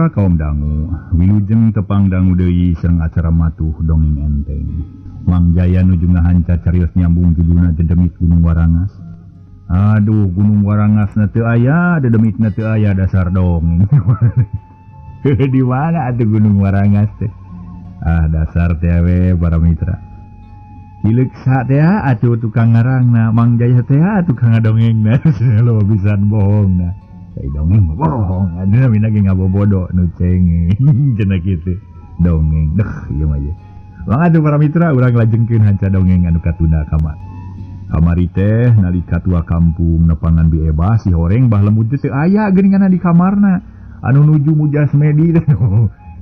mitra kaum dangu, wilujeng tepang dangu deui sareng acara matuh dongeng enteng. Mang Jaya nuju ngahanca carios nyambung judulna Dedemit Gunung Warangas. Aduh, Gunung Warangas na teu aya, dedemitna teu aya, dasar dongeng. Di mana atuh Gunung Warangas teh? Ah, dasar teh we para mitra. Cileuksa teh atuh tukang ngarangna, Mang Jaya teh tukang ngadongengna. Loba pisan bohongna. Sai dongeng bohong, ada mina ge ngabobodo nu cengeng cenah kitu. Dongeng deh ieu mah ye. Mangga atuh para mitra urang lajengkeun hanca dongeng anu katunda kamar. Kamari teh nalika tua kampung nepangan Bi Ebah si horeng Bah Lemud teh teu aya geuningan di kamarna. Anu nuju mujas medi teh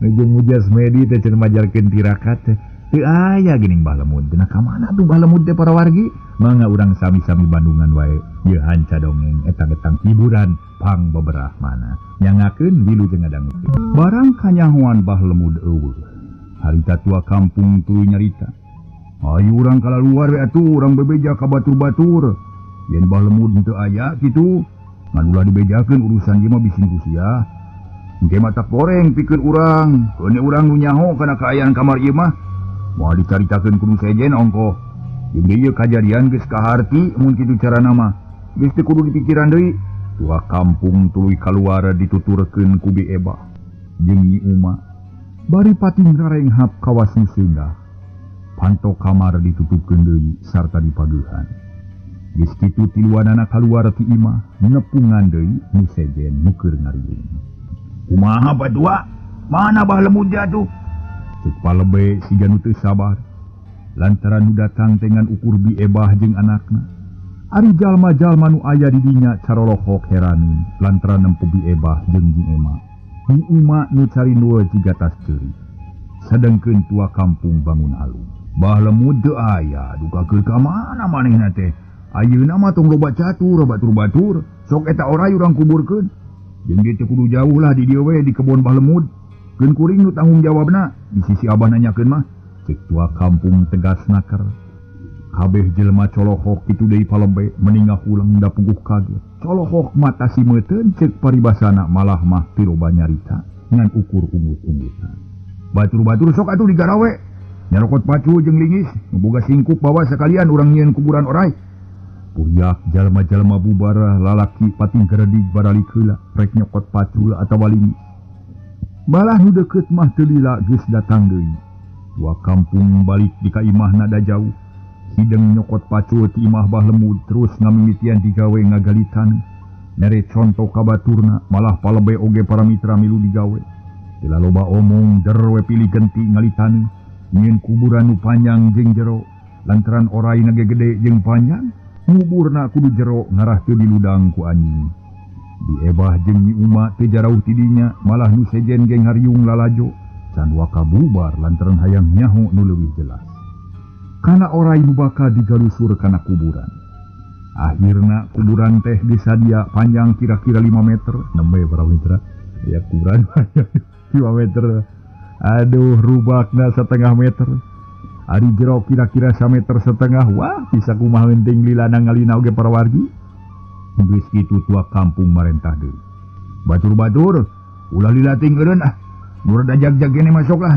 nuju mujas medi teh cenah majarkeun tirakat teh. Teu aya geuning Bah Lemud. Nah ka mana tuh Bah Lemud teh para wargi? Mangga urang sami-sami Bandungan wae ieu hanca dongeng etang-etang hiburan pang beberah mana nyangakeun wilujeng ngadangukeun. Barang kanyahoan Bah Lemud eueuh. Harita tua kampung tuluy nyarita. Ayu urang kalaluar we atuh urang bebeja ka batur-batur. Yen Bah Lemud teu aya kitu, ngan ulah dibejakeun urusan ieu mah bising ku sia. Engke mah tak goreng pikeun urang, keun urang nu nyaho kana kaayaan kamar ieu mah. Moal dicaritakeun ku nu sejen ongkoh. Jeung ieu kajadian geus kaharti mun kitu carana mah. Geus teu kudu dipikiran deui. Tua kampung tuluy kaluar dituturkeun ku Bi Ebah jeung Nyi Uma. Bari pating rarenghap kawas nu seunggah. Panto kamar ditutupkeun deui sarta dipageuhan. Geus kitu tiluanana kaluar ti imah nepungan deui nu sejen nu keur ngariung. Kumaha batua? Mana Bah Lemud atuh? Ceuk palebe siga nu teu sabar. Lantaran nu datang dengan ukur Bi Ebah jeung anakna. Ari jalma-jalma nu aya di dinya carolohok heranin lantaran nempo Bi Ebah jeung Nyi Ema. Nyi Uma nu carinua jiga tas ceuri. Sadengkeun tua kampung bangun alung. Bah Lemud teu aya, duka keur ka mana manehna teh? Ayeuna mah tong loba catur, batur-batur, sok eta oray urang kuburkeun. Jeung ge teu kudu jauh lah di dieu we di kebon Bah Lemud. Keun kuring nu tanggung jawabna, di sisi abah nanyakeun mah. Ceuk tua kampung tegas naker. Kabeh jelema colohok kitu deui palembe meningah ulang da puguh kaget. Colohok mata si meuteun ceuk paribasana malah mah teu loba nyarita ngan ukur ungut-ungutan. Batur-batur sok atuh digarawe. Nyarokot pacu jeung lingis, nu boga singkup bawa sakalian urang nyieun kuburan oray. Puriak jalma-jalma bubar lalaki pating geredig baralik heula rek nyokot pacul atawa lingis. Malah nu deukeut mah teu lila geus datang deui. Tua kampung balik di ka imahna da jauh. Hideng nyokot pacul ti imah Bah Lemud terus ngamimitian digawe ngagali taneuh. Mere conto ka baturna malah palebe oge para mitra milu digawe. Teu loba omong der we pilih genti ngali taneuh. Nyieun kuburan nu panjang jeung jero. Lantaran orayna ge gede jeung panjang, nguburna kudu jero ngarah teu diludang ku anjing. Bi Ebah jeung Nyi Uma teu jarauh ti dinya, malah nu sejen ge ngariung lalajo. Can waka bubar lantaran hayang nyaho nu leuwih jelas. Kana oray nu bakal digalusur kana kuburan. Akhirna kuburan teh disadia panjang kira-kira 5 meter, nembe para mitra. Ya kuburan panjang 5 meter. Aduh, rubakna setengah meter. Ari jero kira-kira 1,5 meter. Wah, bisa kumaha penting lilana ngalina oge para wargi. Geus kitu tua kampung marentah deui. Batur-batur, ulah lilating eureun ah. Nu rada jag-jag gene masuk lah.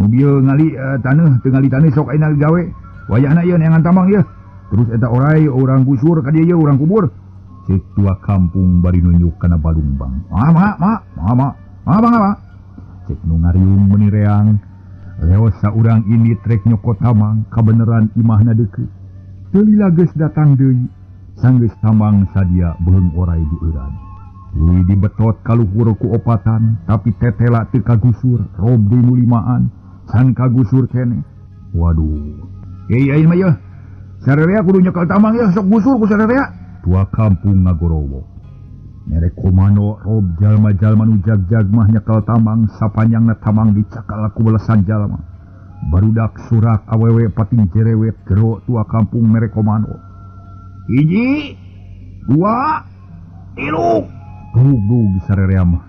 Nu bieu ngali taneuh, teu ngali taneuh sok ayeuna gawe. Wayahna ieu neangan tambang ieu. Terus eta oray urang gusur ka dieu ieu urang kubur. Ceuk tua kampung bari nunjuk kana balungbang. Ah, ma, ma, ma, ma, ma, ma, ma. Cek nu ngariung meuni reang. Leos saurang ini trek nyokot tamang kabeneran imahna deukeut. Teu lila geus datang deui. Sanggeus tamang sadia beuheung oray dieuran. Tuluy dibetot kaluhur ku opatan, tapi tetela teu kagusur, rob deui nu limaan, can kagusur keneh. Waduh. Euy ayeuna mah yeuh. Sarerea kudu nyekel tamang yeuh, sok gusur ku sarerea. Tua kampung ngagorowok. Mere komando rob jalma-jalma nu jag-jag mah nyekel tamang, sapanjangna tamang dicakal ku belasan jalma. Barudak surak awewe pating cerewet jero tua kampung mere komando. 1, 2, 3. Gugug sarerea mah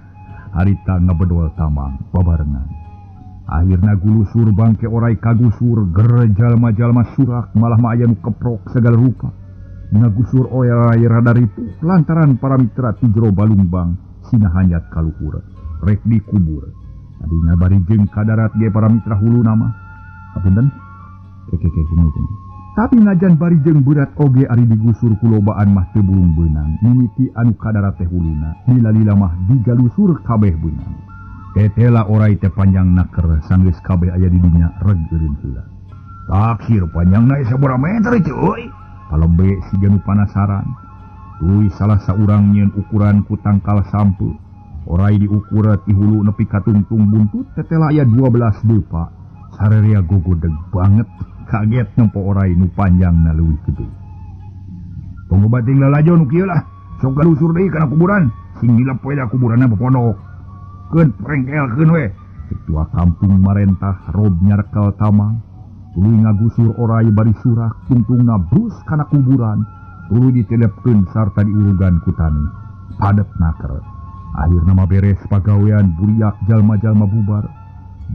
harita ngabedol tamang babarengan. Akhirna gulusur bangke oray kagusur ger jalma-jalma surak malah mah aya nu keprok segala rupa. Ngagusur oray rada ripuh lantaran para mitra ti jero balungbang sina hanyat kaluhur. rek dikubur. Tadinya bari jeung ka darat ge para mitra huluna mah. Hapunten. Tapi najan bari jeung berat oge ari digusur ku lobaan mah teu bulung beunang. Mimiti anu ka darat teh huluna, lila-lila mah digalusur kabeh beunang. Tetela orai teh panjang naker sanggeus kabeh aya di dinya reg eureun heula. Taksir panjangna sabaraha meter cuy. Palembe siga nu panasaran. Tuluy salah saurang nyieun ukuran ku tangkal sampeu. Orai diukur ti hulu nepi ka tungtung buntut tetela aya 12 depa. Sarerea gogodeg banget kaget nempo orai nu panjangna leuwih gede. Tong bating lalajo nu kieu lah. Sok galusur deui kana kuburan. Sing dilep we da kuburanna popondok. Keun prengkelkeun we. Ketua kampung marentah rob nyarkel tamang. Tuluy ngagusur orai bari surak tungtungna brus kana kuburan. Tuluy ditelepkeun sarta diurugan ku tani. Padet naker. Akhirna mah beres pagawean buriak jalma-jalma bubar.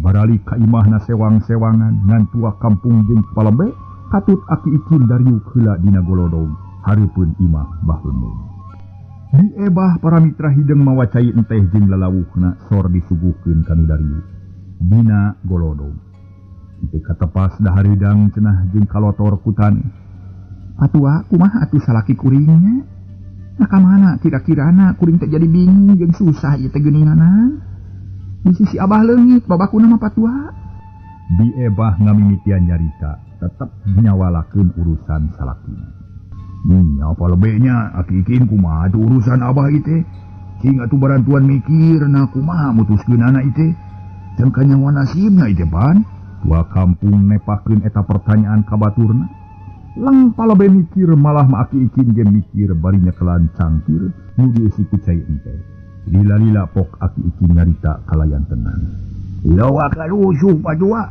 Baralik ka imahna sewang-sewangan ngan tua kampung jeung palembe katut aki ikin dariuk heula dina golodog hareupeun imah Bah Lemud. Di ebah para mitra hideung mawa cai enteh jeung lalawuhna sor disuguhkeun ka nu dariuk dina golodog. Teu katepas dahareudang cenah jeung kalotor ku tani. Patua kumaha atuh salaki kuringnya? Nah ka mana kira-kirana kuring teh jadi bingung jeung susah ieu teh geuninganan. Di sisi abah leungit babakuna mah patua. Bi ebah ngamimitian nyarita tetep nyawalakeun urusan salakina. Nya apa lebehnya aki ikin kumaha atuh urusan abah ieu teh? Cing atuh barantuan mikirna kumaha mutuskeunana ieu teh? Teu kanyahoan nasibna ieu teh pan. Tua kampung nepakeun eta pertanyaan ka baturna. Lang palebe mikir malah ma aki ikin ge mikir bari nyekelan cangkir nu dieusi ku cai enteh. Lila-lila pok aki ikin nyarita kalayan tenang. Lawa karusuh patua.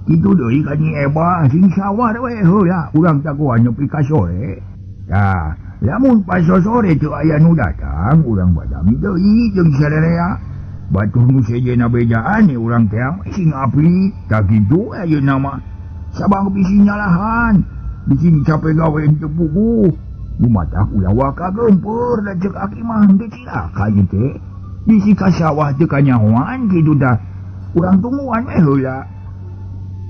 Kitu deui ka Nyi Ebah sing sawah we heula urang jagoan nepi ka sore. Tah, lamun pas sore teu aya nu datang urang badami deui jeung sarerea. Batur nu sejenna bejaan urang teh sing api. Tah kitu ayeuna mah. Sabang bisi nyalahan. Bisi capek gawe teu puguh. Lumatak ulah waka gempur da ceuk aki mah henteu cilaka ieu teh. Bisi ka sawah teu kanyahoan kitu tah. Urang tungguan we heula.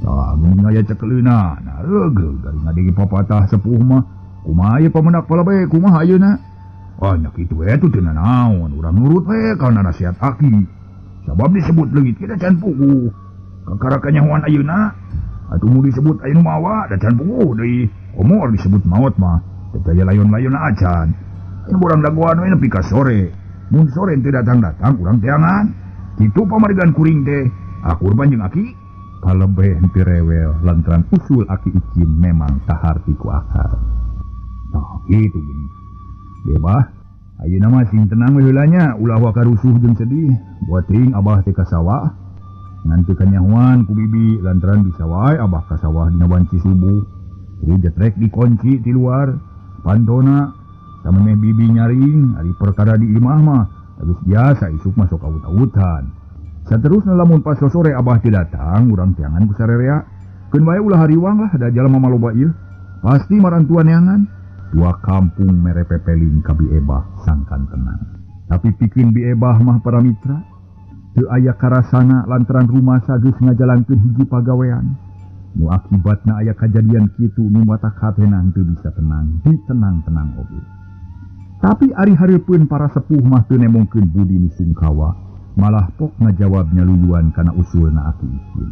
Tah mun aya cekeleuna, nah reugeuh garing ngadegi papatah sepuh mah. Kumaha ieu pamendak palebe kumaha ayeuna? Ah nya kitu we atuh teu nanaon, urang nurut we kana nasihat aki. Sabab disebut leungit kita can puguh. Kakara kanyahoan ayeuna atuh mun disebut aya nu mawa da can puguh deui. Komo disebut maot mah. Teu layon-layon acan. Anu urang dagoan we nepi ka sore. Mun sore teu datang-datang urang teangan. Kitu pamarigan kuring teh. Akur jeung aki. Palebeh henteu rewel lantaran usul aki ikin memang kaharti ku akal. Tah kitu geuning. Bebah, ayeuna mah sing tenang we heula nya, ulah waka rusuh jeung sedih. Buat teuing abah teh ka sawah. Ngan teu kanyahoan ku bibi lantaran bisa wae abah ka sawah dina wanci subuh. Tuluy jetrek dikunci ti luar. Pantona samemeh bibi nyaring ari perkara di imah mah geus biasa isuk masuk awut-awutan. Saterusna lamun pas sore abah teu datang urang teangan ku sarerea. Keun wae ulah hariwang lah da jalma maloba ieu. Pasti marantuan neangan. Tua kampung mere pepeling ka Bi Ebah sangkan tenang. Tapi pikeun Bi Ebah mah para mitra teu aya karasana lantaran rumasa geus ngajalankeun hiji pagawean. Nu akibatna aya kajadian kitu nu matak hatena henteu bisa tenang, ditenang-tenang oge. Tapi ari hareupeun para sepuh mah teu nemongkeun budi nu sungkawa, malah pok ngajawab nyaluyuan kana usulna aki ikin.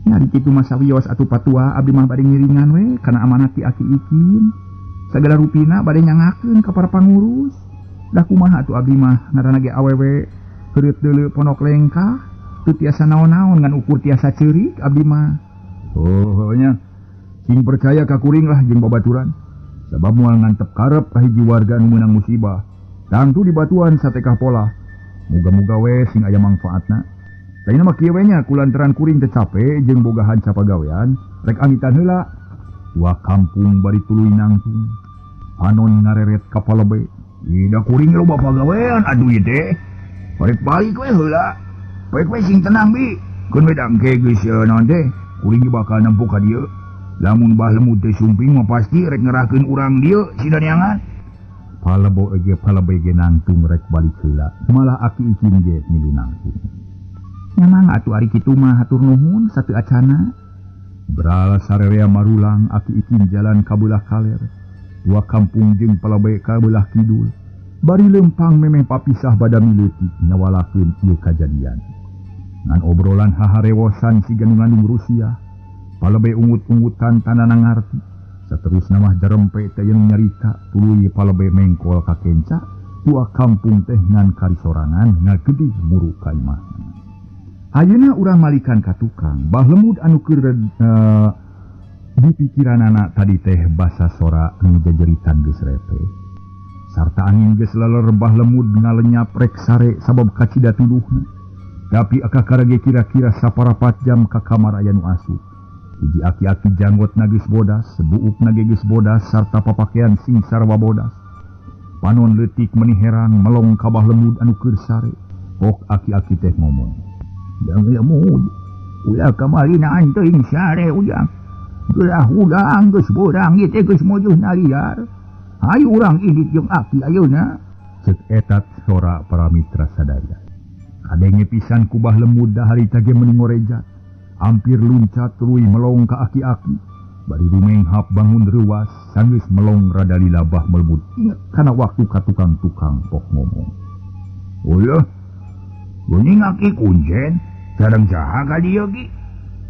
Nyari kitu mah sawios atuh patua abdi mah bade ngiringan we kana amanat ti aki ikin. Sagala rupina bade nyangakeun ka para pangurus. Da kumaha atuh abdi mah ngaranna ge awewe heureut deuleu ponok lengkah, teu tiasa naon-naon ngan ukur tiasa ceurik abdi mah. Oh nya sing percaya ka kuring lah jeung babaturan. Sabab moal ngantep karep ka hiji warga nu meunang musibah. Tangtu dibatuan satekah pola. Muga-muga we sing aya mangfaatna. Lainna mah kieu we nya kulantaran kuring teu cape jeung boga hanca pagawean, rek angitan heula. Tua kampung bari tuluy nangtung. Panon ngareret ka palebe. Ida kuring loba pagawean aduh ieu teh. Balik balik we heula. Poek we sing tenang bi. Keun we dangke geus naon teh. Kuring bakal nempo ka dieu. Lamun Bah Lemud teh sumping mah pasti rek ngerahkeun urang dieu sida neangan. Palebo ge palebe ge nangtung rek balik heula malah aki ikin ge milu nangtung. Nya mangga atuh ari kitu mah hatur nuhun satu acana. Brala sarerea marulang aki ikin jalan ka beulah kaler. Dua kampung jeung palebe ka beulah kidul. Bari lempang memeh papisah badami leutik nyawalakeun ieu kajadian. Ngan obrolan haharewosan siga nu ngandung Rusia. Palebe ungut-ungutan tanana ngarti. Saterusna mah jarempe teh yang nyarita tuluy palebe mengkol ka kenca tua kampung teh ngan karisorangan ngagedih muru ka imah. Ayeuna urang malikan ka tukang Bah Lemud anu keur di pikiranana tadi teh basa sora nu jajeritan geus repe. Sarta angin geus leler Bah Lemud ngalenyap rek sare sabab kacida tuduhna. Tapi akakara ge kira-kira saparapat jam ka kamar aya nu asup. Hiji aki-aki janggot geus bodas, buukna ge geus bodas sarta papakean sing sarwa bodas. Panon leutik meuni herang melong ka Bah Lemud anu keur sare. Pok aki-aki teh ngomong. "Jang Lemud, ulah kamarina teuing sare ujang. Gelah hudang geus borang ieu teh geus mojuh naliar. Hayu urang indit jeung aki ayeuna." Ceuk eta sora para mitra sadaya. Kadenge pisan ku Bah Lemud da harita ge meuni ngorejat. Hampir luncat tuluy melong ka aki-aki. Bari rumenghap bangun reuwas sanggeus melong rada lila Bah Lemud inget kana waktu ka tukang-tukang pok ngomong. "Ulah, geuning aki kuncen sareng saha ka dieu ki?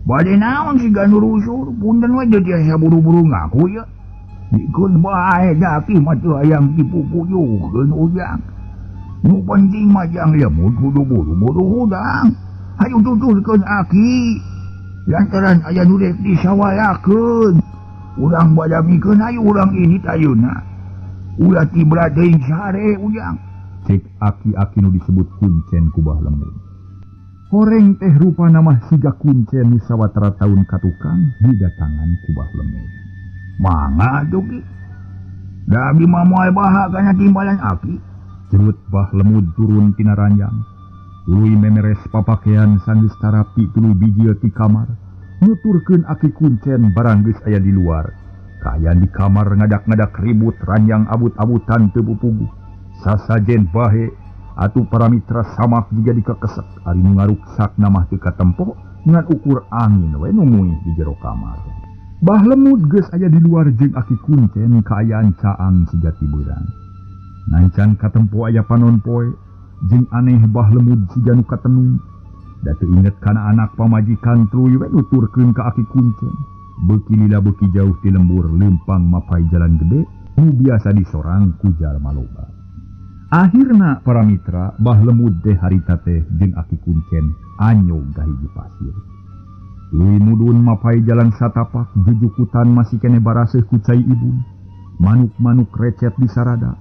Bade naon siga nu rusur, punten we teu tiasa buru-buru ngaku ye. Dikeun bae da aki mah teu hayang dipupuyuhkeun ujang. Nu penting mah Jang Lemud kudu buru-buru hudang. Hayu tuturkeun aki. Lantaran aya nu rek disawalakeun. Urang badamikeun hayu urang indit ayeuna. Ulah tibra teuing sare ujang." Cek aki-aki nu disebut kuncen ku Bah Lemud. Horeng teh rupana mah siga kuncen nu sawatara taun ka tukang didatangan ku Bah Lemud. "Mangga atuh ki. Da abdi mah moal baha kana timbalan aki." Cerut Bah Lemud turun tina ranjang. Tuluy memeres papakean sanggeus tarapi tuluy bijil ti kamar. Nuturkeun aki kuncen barang geus aya di luar. Kaayaan di kamar ngadak-ngadak ribut ranjang abut-abutan teu pupuguh. Sasajen bahe atuh para mitra samak jiga dikekesek ari nu ngaruksak mah teu katempo ngan ukur angin we nu muih di jero kamar. Bah Lemud geus aya di luar jeung aki kuncen kaayaan caang siga tibeurang. Nancan katempo aya panon poe jeung aneh Bah Lemud siga nu katenung. Da teu inget kana anak pamajikan tuluy we nuturkeun ka aki kuncen. Beuki lila beuki jauh ti lembur leumpang mapai jalan gede nu biasa disorang ku jalma loba. Akhirna para mitra Bah Lemud teh harita teh jeung aki kuncen anyog ka hiji pasir. Tuluy mudun mapai jalan satapak jujukutan masih keneh baraseuh ku cai ibun. Manuk-manuk recet di sarada.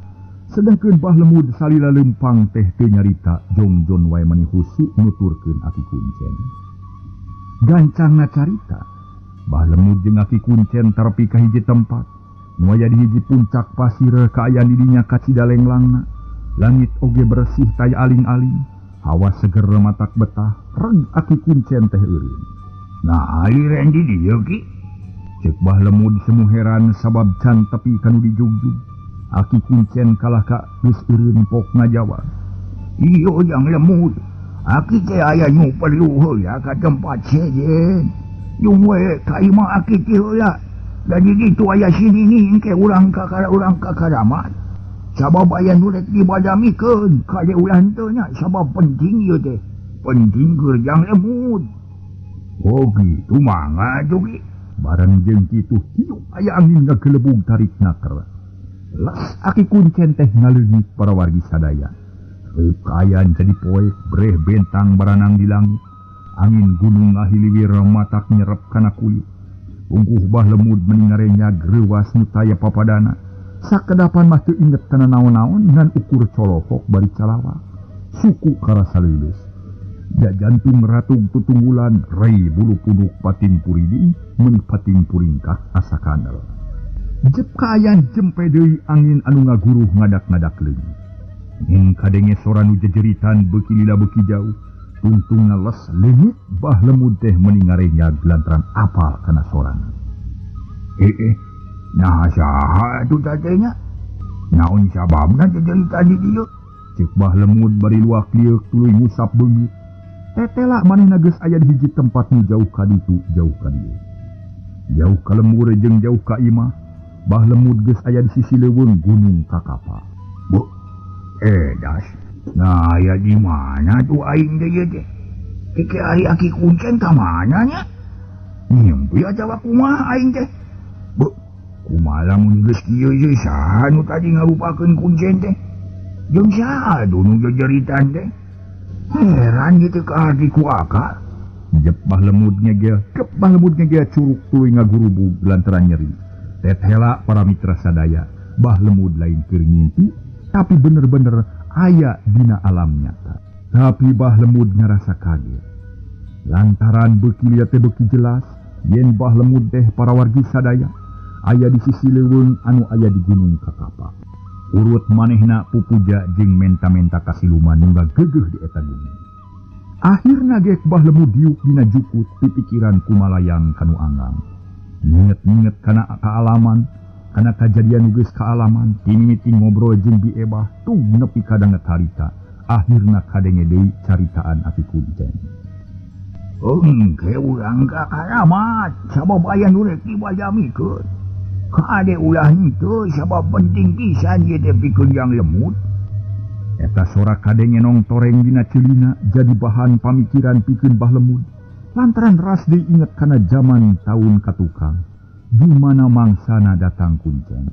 Sedangkeun Bah Lemud salila leumpang teh teu nyarita jongjon wae mani husu nuturkeun aki kuncen. Gancangna carita Bah Lemud jeung aki kuncen tepi ka hiji tempat nu aya di hiji puncak pasir kaayaan di dinya kacida lenglangna. Langit oge bersih taya aling-aling, hawa seger matak betah, reg aki kuncen teh eureun. "Nah, aliran di dieu ki?" Ceuk Bah Lemud semu heran sabab can tepi kanu dijugjug. Aki kuncen kalah ka geus eureun pok ngajawab. "Ieu Jang Lemud, aki teh aya nu perlu heula ka tempat sejen. Yung we ka imah aki teh heula. Da di ditu aya sini engke urang ka urang ka karamat. Sabab aya nu rek dibadamikeun kade ulah henteu nya sabab penting ieu teh. Penting keur Jang Lemud." "Oh kitu mangga atuh ki." Bareng jeung kitu hiup aya angin ngagelebug tarik naker. Las aki kuncen teh ngaleungit para wargi sadaya. Reup kaayaan jadi poek breh bentang baranang di langit. Angin gunung ngahiliwir matak nyerep kana kulit. Ungkuh Bah Lemud meni ngarenyag reuwas nu taya papadana. Sakedapan mah teu inget kana naon-naon ngan ukur colohok bari calawak. Suku karasa leuleus. Jajantung ratug tutunggulan rei bulu punduk patin puriding mun patin puringkah asa kanel. Jep kaayaan jempe deui angin anu ngaguruh ngadak-ngadak leungit. Ning kadenge sora nu jejeritan beuki lila beuki jauh. Tungtung ngales leungit Bah Lemud teh meuni ngarenyag lantaran apal kana sorana. Nah saha atuh teh nya? Naon sababna jejeritan di dieu? Ceuk Bah Lemud bari luak lieuk tuluy ngusap beungeut. Tetela manehna geus aya di hiji tempat nu jauh ka ditu, jauh ka dieu. Jauh ka lembur jeung jauh ka imah. Bah Lemud geus aya di sisi leuweung Gunung Kakapa. Bu, das. Nah, aya di mana tuh aing teh ieu teh? Keke ari aki kuncen ka mana nya? Nyimpi atawa kumaha aing teh? Bu, kumaha lamun geus kieu ye saha nu tadi ngarupakeun kuncen teh? Jeung saha nu jejeritan teh? Heran gitu ka arti ku akal. Jep Bah Lemud ngegel, kep Bah Lemud ngegel curug tuluy ngagurubug lantaran nyeri. Tethela para mitra sadaya, Bah Lemud lain keur ngimpi, tapi bener-bener aya dina alam nyata. Tapi Bah Lemud ngarasa kaget. Lantaran beuki liat teh beuki jelas, yen Bah Lemud teh para wargi sadaya aya di sisi leuweung anu aya di Gunung Kakapa. Urut manehna pupuja jeung menta-menta ka siluman nu ngagegeuh di eta gunung. Akhirna geek Bah Lemud diuk dina jukut pipikiran kumalayang kanu anggang. Nginget-nginget kana kaalaman, kana kajadian nu geus kaalaman, timimiti ngobrol jeung Bi Ebah tung nepi ka danget harita. Akhirna kadenge deui caritaan aki kuncen. Engke urang ka karamat sabab aya nu rek dibajamikeun. Kade ulah henteu sabab penting pisan ieu teh pikeun Jang Lemud. Eta sora kadenge nong toreng dina ceulina jadi bahan pamikiran pikeun Bah Lemud. Lantaran ras deui inget kana jaman taun katukang, di mana mangsana datang kuncen.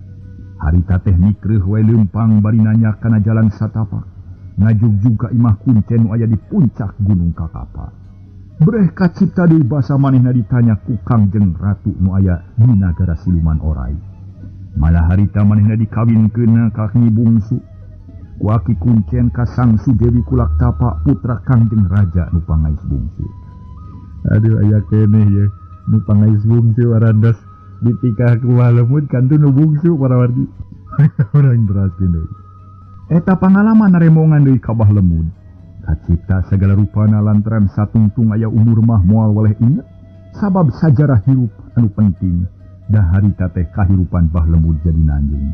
Harita teh mikreuh we leumpang bari nanya kana jalan satapak. Ngajugjug ka imah kuncen nu aya di puncak Gunung Kakapa. Breh kacipta deui basa manehna ditanya ku Kangjeng Ratu nu aya di nagara siluman orai. Malah harita manehna dikawinkeun ka Nyi Bungsu. Ku aki kuncen ka Sangsu Dewi Kulak Tapa putra Kangjeng Raja nu pangais bungsu. Aduh aya keneh ye nu pangais bungsu arandos ditikah ku Bah Lemud kantu nu bungsu para wargi. Urang teraskeun deui. Eta pangalaman naremongan deui ka Bah Lemud. Kacipta segala rupana lantaran satungtung aya umur mah moal waleh inget sabab sajarah hirup anu penting. Dah harita teh kahirupan Bah Lemud jadi nanjing,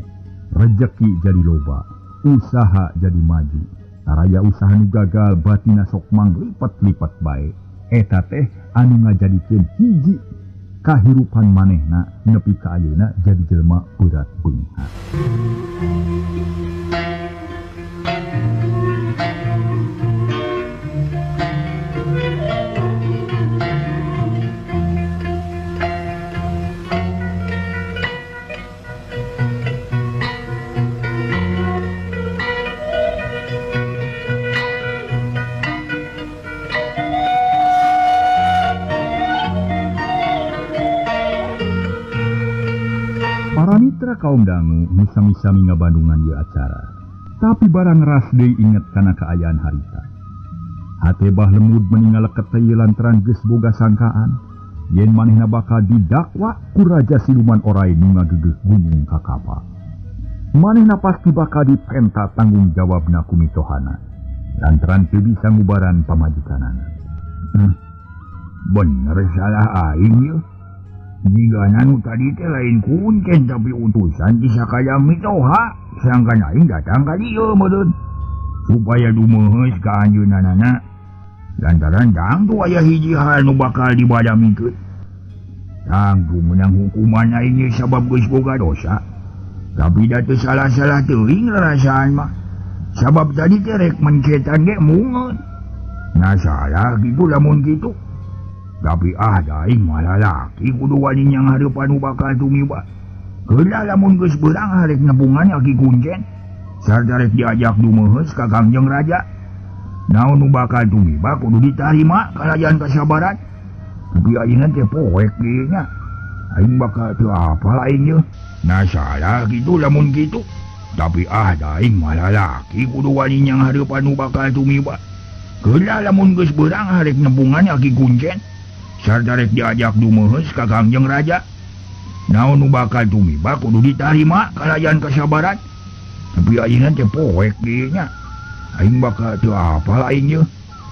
rejeki jadi loba, usaha jadi maju. Taraya usaha nu gagal batina sok manglipet-lipet bae. Eta teh anu ngajadikeun hiji kahirupan manehna nepi ka ayeuna jadi jelema berat beunghar. Para mitra kaum dangu nu sami-sami ngabandungan ieu acara. Tapi barang ras deui inget kana kaayaan harita. Hate Bah Lemud meninggal leket lantaran geus boga sangkaan yen manehna bakal didakwa ku raja siluman orai nu ngagegeuh Gunung Kakapa. Manehna pasti bakal dipenta tanggung jawabna ku mitohana lantaran teu bisa ngubaran pamajikanana. Bener salah aing ieu. Jigana nu tadi teh lain kuncen tapi utusan ti sakajang mitoha, sangkan aing datang ka dieu meureun supaya dumeuheus ka anjeunna. Lantaran tangtu aya hiji hal nu bakal dibadamikeun. Tangtu meunang hukuman aing ye sabab geus boga dosa. Tapi da teu salah-salah teuing rarasaan mah. Sabab tadi teh rek mencetan ge mungeun. Nah salah kitu lamun kitu. Tapi ah daing malah laki kudu wani nyang hareupan nu bakal tumiba. Heula lamun geus beurang harek nepungan aki kuncen. Sarta rek diajak dumeuheus ka Kangjeng Raja. Naon nu bakal tumiba kudu ditarima kalayan kasabaran. Tapi ayeuna teh poek deui nya. Aing bakal teu apal aing ye. Nah salah kitu lamun kitu. Tapi ah daing malah laki kudu wani nyang hareupan nu bakal tumiba. Heula lamun geus beurang harek nepungan aki kuncen. Sarta rek diajak dumeuheus ka Kangjeng Raja. Naon nu bakal tumiba kudu ditarima kalayan kasabaran. Tapi ayeuna teh poek deui nya. Aing bakal teu apal aing ye.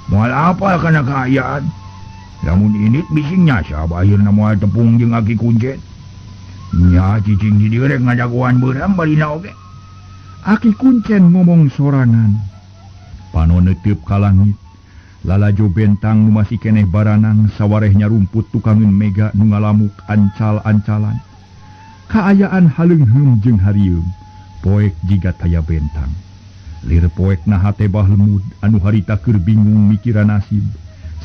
Moal apal kana kaayaan. Lamun init bising nyasab akhirna moal tepung jeung aki kuncen. Nya cicing di dieu rek ngadagoan beurang barina oge. Aki Kuncen ngomong sorangan. Panon neuteub ka langit. Lalajo bentang nu masih keneh baranang sawarehnya rumput tukangeun mega nu ngalamuk ancal-ancalan. Kaayaan haleungheum jeung harieum, poek jiga taya bentang. Lir poek na hate Bah Lemud anu harita keur bingung mikiran nasib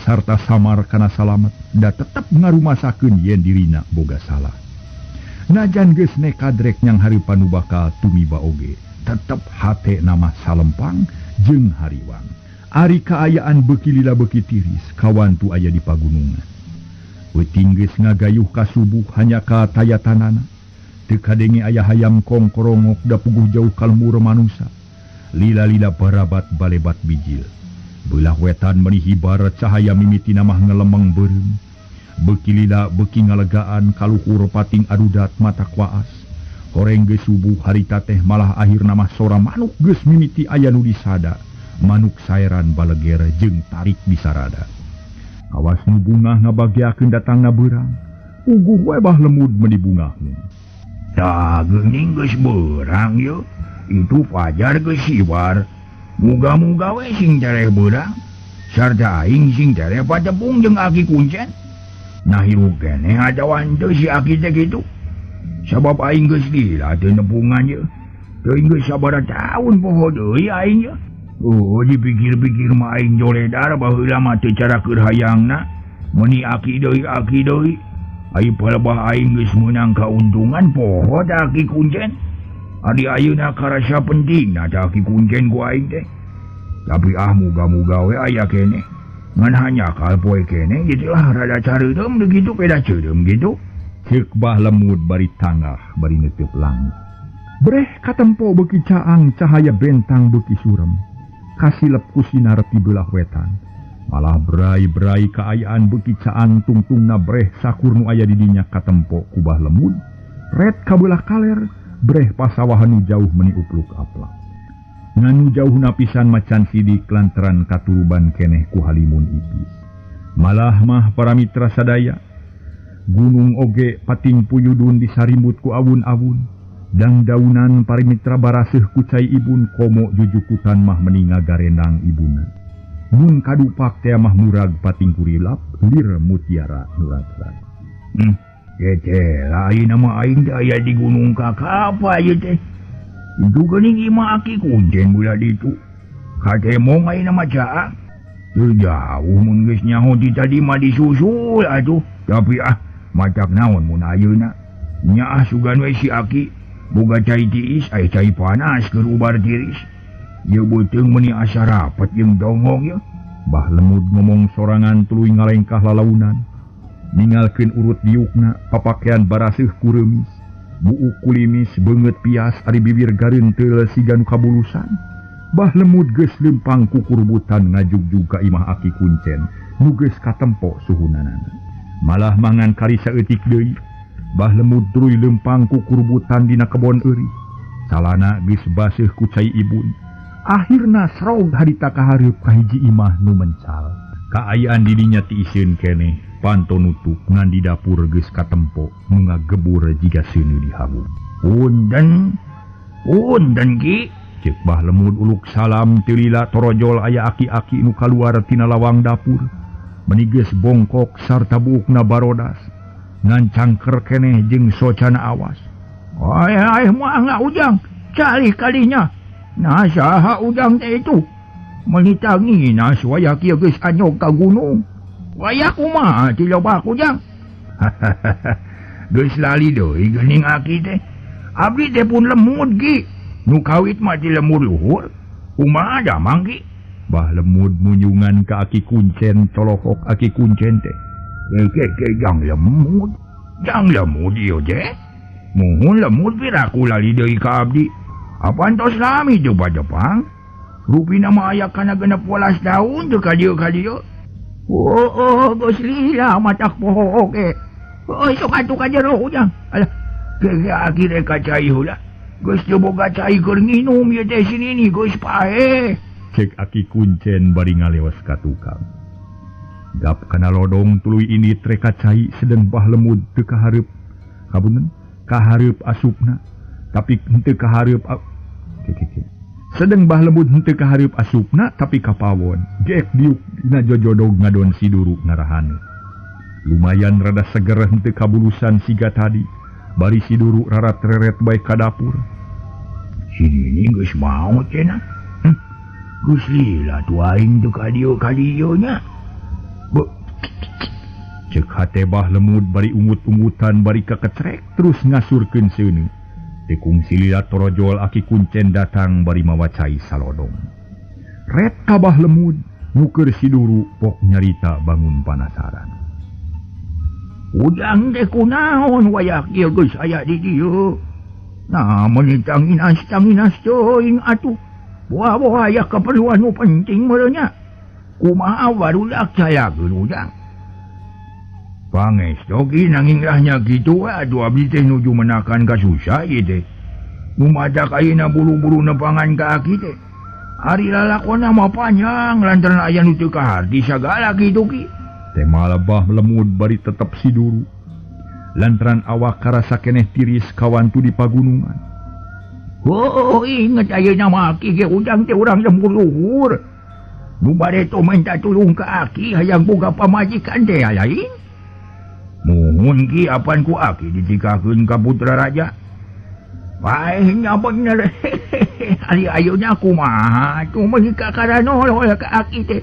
sarta samar kana salamet da tetep ngarumasakeun yen dirina boga salah. Najan geus nekad rek nyang hareupan nu bakal tumiba oge, tetep hate nama salempang jeung hariwang. Ari kaayaan beuki lila beuki tiris, kawantu aya di pagunungan. Peuting geus ngagayuh ka subuh hanya ka tayatanana. Teu kadenge aya hayam kongkorongok da puguh jauh ka lembur manusa. Lila-lila barabat balebat bijil. Beulah wetan meuni hibar cahaya mimitina mah ngelemeng beureum. Beuki lila beuki ngalegaan kaluhur pating adudat mata waas. Horeng geus subuh harita teh malah akhirna mah sora manuk geus mimiti aya nu disada. Manuk saeran baleger jeung tarik disarada. Awas nu bungah ngabagiakeun datangna beurang. Puguh we Bah Lemud meuni bungahna. Tah geuning geus beurang yeuh. Itu fajar geus sibar. Muga-muga we sing tereh beurang. Sarta aing sing tereh patepung jeung Aki Kuncen. Nah hirup keneh atawa henteu si Aki teh kitu. Sabab aing geus lila teu nepungan yeuh. Teuing geus sabaraha taun poho deui aing yeuh. Oh, dipikir-pikir mah aing joledar baheula mah teu cara keur hayangna. Meuni aki deui aki deui. Ai palebah aing geus meunang kauntungan poho tah Aki Kuncen. Adi ayeuna karasa pentingna tah Aki Kuncen ku aing teh. Tapi ah muga-muga we aya keneh. Ngan hanya kal poe keneh kitu lah rada careureum kitu peda ceureum kitu. Ceuk Bah Lemud bari tangah bari neuteub langit. Breh katempo beuki caang cahaya bentang beuki surem. Kasilep ku sinar ti beulah wetan. Malah berai-berai kaayaan beuki caang tungtungna breh sakur nu aya di dinya katempo ku Bah Lemud. Ret ka beulah kaler, breh pasawahan nu jauh meuni upluk aplak. Ngan nu jauhna pisan macan sidik lantaran katuruban keneh ku halimun ipis. Malah mah para mitra sadaya, gunung oge pating puyudun disarimbut ku awun-awun. Dang daunan parimitra baraseuh ku cai ibun komo jujukutan mah meuni ngagarendang ibuna. Mun kadupak teh mah murag pating kurilap lir mutiara nuratrag. Teh lain nama aing teh aya di gunung kakapa ieu teh. Itu geuning imah Aki Kuncen belah ditu. Katemong ayeuna mah caang. Teu jauh mun geus nyaho ti tadi mah disusul atuh. Tapi ah matak naon mun ayeuna. Nya ah sugan we si Aki. Boga cai tiis, aya cai panas keur ubar tiris. Ieu beuteung meuni asa rapet jeung dongong yeuh. Bah Lemud ngomong sorangan tuluy ngalengkah lalaunan. Ningalkeun urut diukna, papakean baraseuh kureumis. Buuk kulimis beungeut pias ari bibir gareunteul siga nu kabulusan. Bah Lemud geus leumpang kukurbutan ngajugjug ka imah Aki Kuncen nu geus katempo suhunanana. Malah mangan kari saeutik deui. Bah Lemud tuluy leumpang kukurbutan dina kebon eurih. Calana geus baseuh ku cai ibun. Akhirna srog harita kahareup ka hiji imah nu mencal. Kaayaan didinya tiiseun keneh, panto nutup ngan di dapur geus katempo nu ngagebur jiga seuneu dihabu. Punten, punten Ki. Ceuk Bah Lemud uluk salam teu lila torojol aya aki-aki nu kaluar tina lawang dapur. Meuni geus bongkok sarta buukna barodas. Ngan cangker keneh jeung socana awas. Ai ai mangga ujang, calih kalinya. Nah saha ujang teh itu? Meuni tangina waya kieu geus anyog ka gunung. Waya kumaha ti loba ujang? Geus lali deui geuning aki teh. Abdi teh pun lemud Ki. Nu kawit mah ti lemur luhur. Kumaha damang Ki? Bah Lemud munyungan ka Aki Kuncen colohok Aki Kuncen teh. Ke jang lemud. Jang lemud ieu teh. Muhun lemud piraku lali deui ka abdi. Apan tos lami teu Jepang? Rupina mah aya kana 16 tahun teu ka dieu ka dieu. Oh, oh geus lila matak poho oge. Oh sok atuh ka jero ujang. Alah, ke aki rek ka cai heula. Geus teu boga cai keur nginum ieu teh sinini geus paeh. Cek Aki Kuncen bari ngalewas ka tukang. Gap kana lodong tuluy ini treka cai sedeng Bah Lemud teu kahareup. Kapunten, kahareup asupna, tapi henteu kahareup Kekeke. Sedeng Bah Lemud henteu kahareup asupna tapi kapawon. Geek diuk dina jojodog ngadon si Duru ngarahaneut. Lumayan rada seger henteu kabulusan siga tadi. Bari si Duru rarat-reret bae ka dapur. Si Nini geus maot cenah. Geus lila tuh aing teu ka dieu ka dieu nya. Cek hate Bah Lemud bari ungut-ungutan bari kakecrek terus ngasurkeun seuneu. Teu kungsi lila torojol aki kuncen datang bari mawa cai salodong. Ret ka Bah Lemud nguker si Duru pok nyarita bangun panasaran. Ujang teh kunaon wayah kieu geus aya di dieu. Nah meuni tanginas teuing atuh. Buah-buah aya keperluan nu penting meureun nya. Kumaha barudak cayakeun ujang. Pangestu ki nanging lahnya kitu aduh abdi teh nuju menakan kasusah ieu teh. Nu matak ayeuna buru-buru nepangan ka aki teh. Ari lalakonna mah panjang lantaran aya nu teu kaharti sagala kitu ki. Teh malah Bah Lemud bari tetep si Duru. Lantaran awak karasa keneh tiris kawantu di pagunungan. Oh, inget ayeuna mah aki ge ujang teh urang lembur luhur. Nu bade teh minta tulung ka aki hayang boga pamajikan teh lain. Muhun ki apan ku aki ditikakeun ka putra raja. Bae nya bener. Ari ayeuna kumaha atuh meuni kakaranol ka aki teh.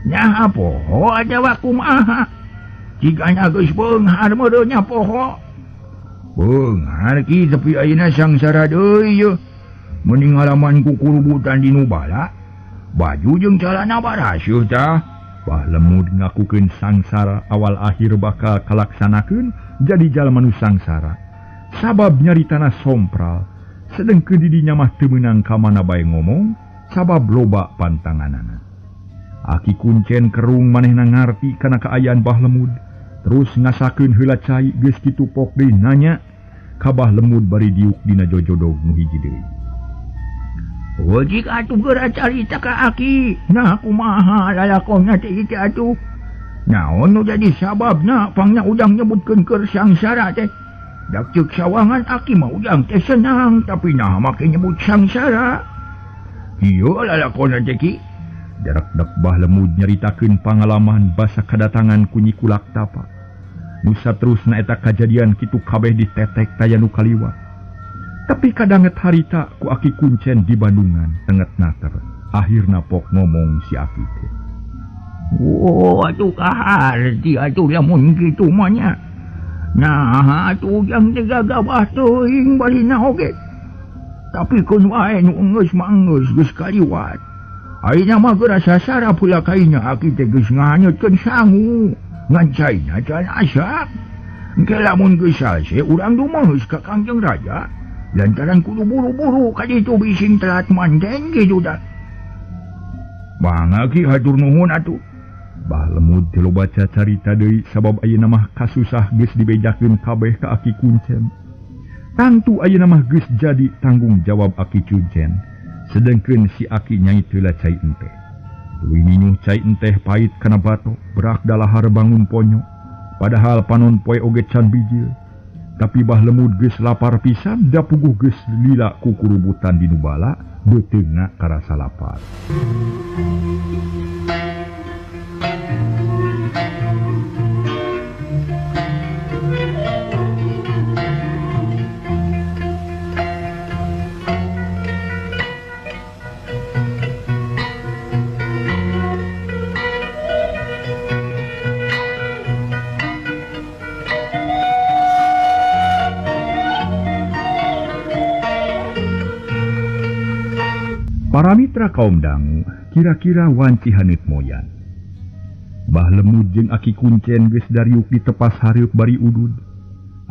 Nya poho atawa kumaha. Jigana geus beunghar meureun nya poho. Beunghar ki tapi ayeuna sangsara deui yeuh. Mending halaman ku kurubutan di Nubala. Baju jeung calana baraseuh tah. Bah Lemud ngakukeun sangsara awal akhir bakal kalaksanakeun jadi jalma nu sangsara. Sabab nyaritana sompral, sedengkeun di dinya mah teu meunang ka mana bae ngomong, sabab loba pantanganana. Aki kuncen kerung manehna ngarti kana kaayaan Bah Lemud, terus ngasakeun heula cai geus kitu pok deui nanya ka Bah Lemud bari diuk dina jojodog nu hiji deui. Wajik atuh geura carita ka aki. Nah kumaha lalakonna teh ieu atuh. Naon nu jadi sababna pangna ujang nyebutkeun keur sangsara teh. Dak ceuk sawangan aki mah ujang teh senang tapi nah make nyebut sangsara. Ieu lalakonna teh ki. Jarak-dak Bah Lemud nyaritakeun pangalaman basa kadatangan ku Nyi Kulak Tapa. Nu saterusna eta kajadian kitu kabeh ditetek taya nu kaliwat. Tapi kadanget harita ku aki kuncen di Bandungan tenget nater. Akhirna pok ngomong si aki teh. Oh atuh kaharti atuh lamun kitu mah nya. Nah atuh ujang teh gagabah teuing balina oge. Tapi keun wae nu geus mah geus geus kaliwat. Ayeuna mah geura sasara pula kaina aki teh geus ngahanyutkeun sangu. Ngan caina can asak. Engke lamun geus salse urang dumeus ka Kangjeng Raja. Lantaran kudu buru-buru ka ditu bising telat manten kitu tah. Bangga ki hatur nuhun atuh. Bah Lemud teh loba carita deui sabab ayeuna mah kasusah geus dibejakeun kabeh ka aki kuncen. Tangtu ayeuna mah geus jadi tanggung jawab aki kuncen. Sedengkeun si aki nyai teu cai enteh. Tuluy ninyuh cai enteh pahit kana bato, berak dalahar bangun ponyo. Padahal panon poe oge can bijil. Tapi Bah Lemud geus lapar pisan, da puguh geus lila ku kurubutan di Nubala, beuteungna karasa lapar. Para mitra kaum dangu, kira-kira wanci haneut moyan. Bah Lemud jeung aki kuncen geus dariuk ditepas hareup bari udud.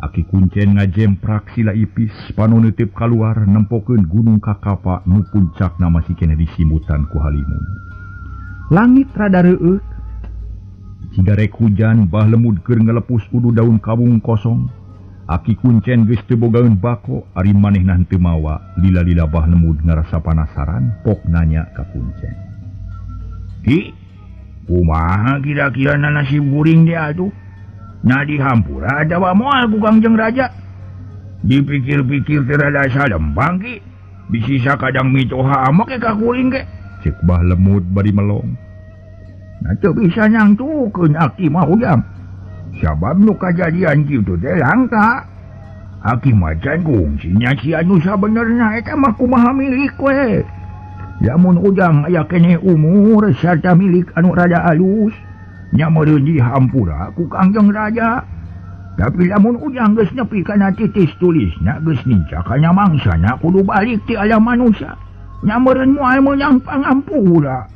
Aki kuncen ngajemprak sila ipis panon neuteup kaluar nempokeun gunung Kakapa nu puncakna masih keneh disimutan ku halimun. Langit rada reueuk. Siga rek hujan, Bah Lemud keur ngalepus udud daun kawung kosong. Aki kuncen geus teu bogaeun bako, ari manehna henteu mawa. Lila-lila Bah Lemud ngarasa panasaran, pok nanya ka kuncen. Ki, kumaha kira-kira nasib kuring teh atuh? Nah dihampura atawa moal ku Kangjeng Raja? Dipikir-pikir teh rada salempang ki. Bisi sakadang mitoha make ka kuring ge. Cek Bah Lemud bari melong. Nah teu bisa nangtukeun aki mah ujang. Sabab nu kajadian kitu teh langka. Aki mah can kungsi nyaksian nu sabenerna eta mah kumaha milik we. Lamun ujang aya keneh umur sarta milik anu rada alus, nya meureun dihampura ku Kangjeng Raja. Tapi lamun ujang geus nepi kana titis tulisna geus ninca kana mangsana kudu balik ti alam manusia. Nya meureun moal meunang pangampura.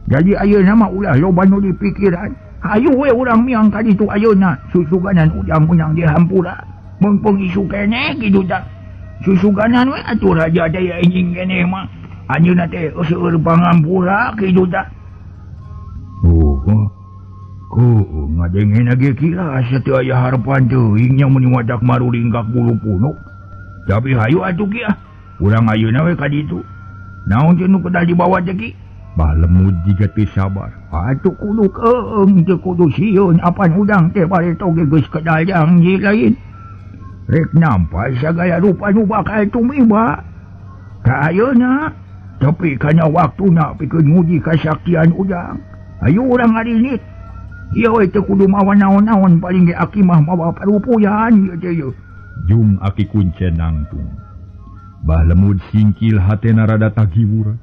Jadi ayeuna mah ulah loba nu dipikiran. Hayu we urang miang ka ditu ayeuna susuganan ujang meunang dihampura. Meungpeung isu keneh kitu tah. Susuganan we atuh raja teh anjing keneh mah. Anjeunna teh seueur pangampura kitu tah. Oh, oh, ngadengena ge kilas teu aya harepan teuing nya meuni wadak maruling ka bulu punuk. Tapi hayu atuh ki ah. Urang ayeuna we ka ditu. Naon teh nu kedah dibawa teh ki? Bah Lemud jiga teu sabar. Atuh kudu keung teu kudu sieun apan udang teh bareto ge geus kedaljang ji lain. Rek nampa sagala rupa nu bakal tumiba. Ka ayeuna tapi kana waktuna pikeun nguji kasaktian ujang. Hayu urang ngarinit. Ieu we teu kudu mawa naon-naon paling ge aki mah mawa parupuyan ieu teh ieu. Jung aki kuncen nangtung. Bah Lemud singkil hatena rada tagiwur.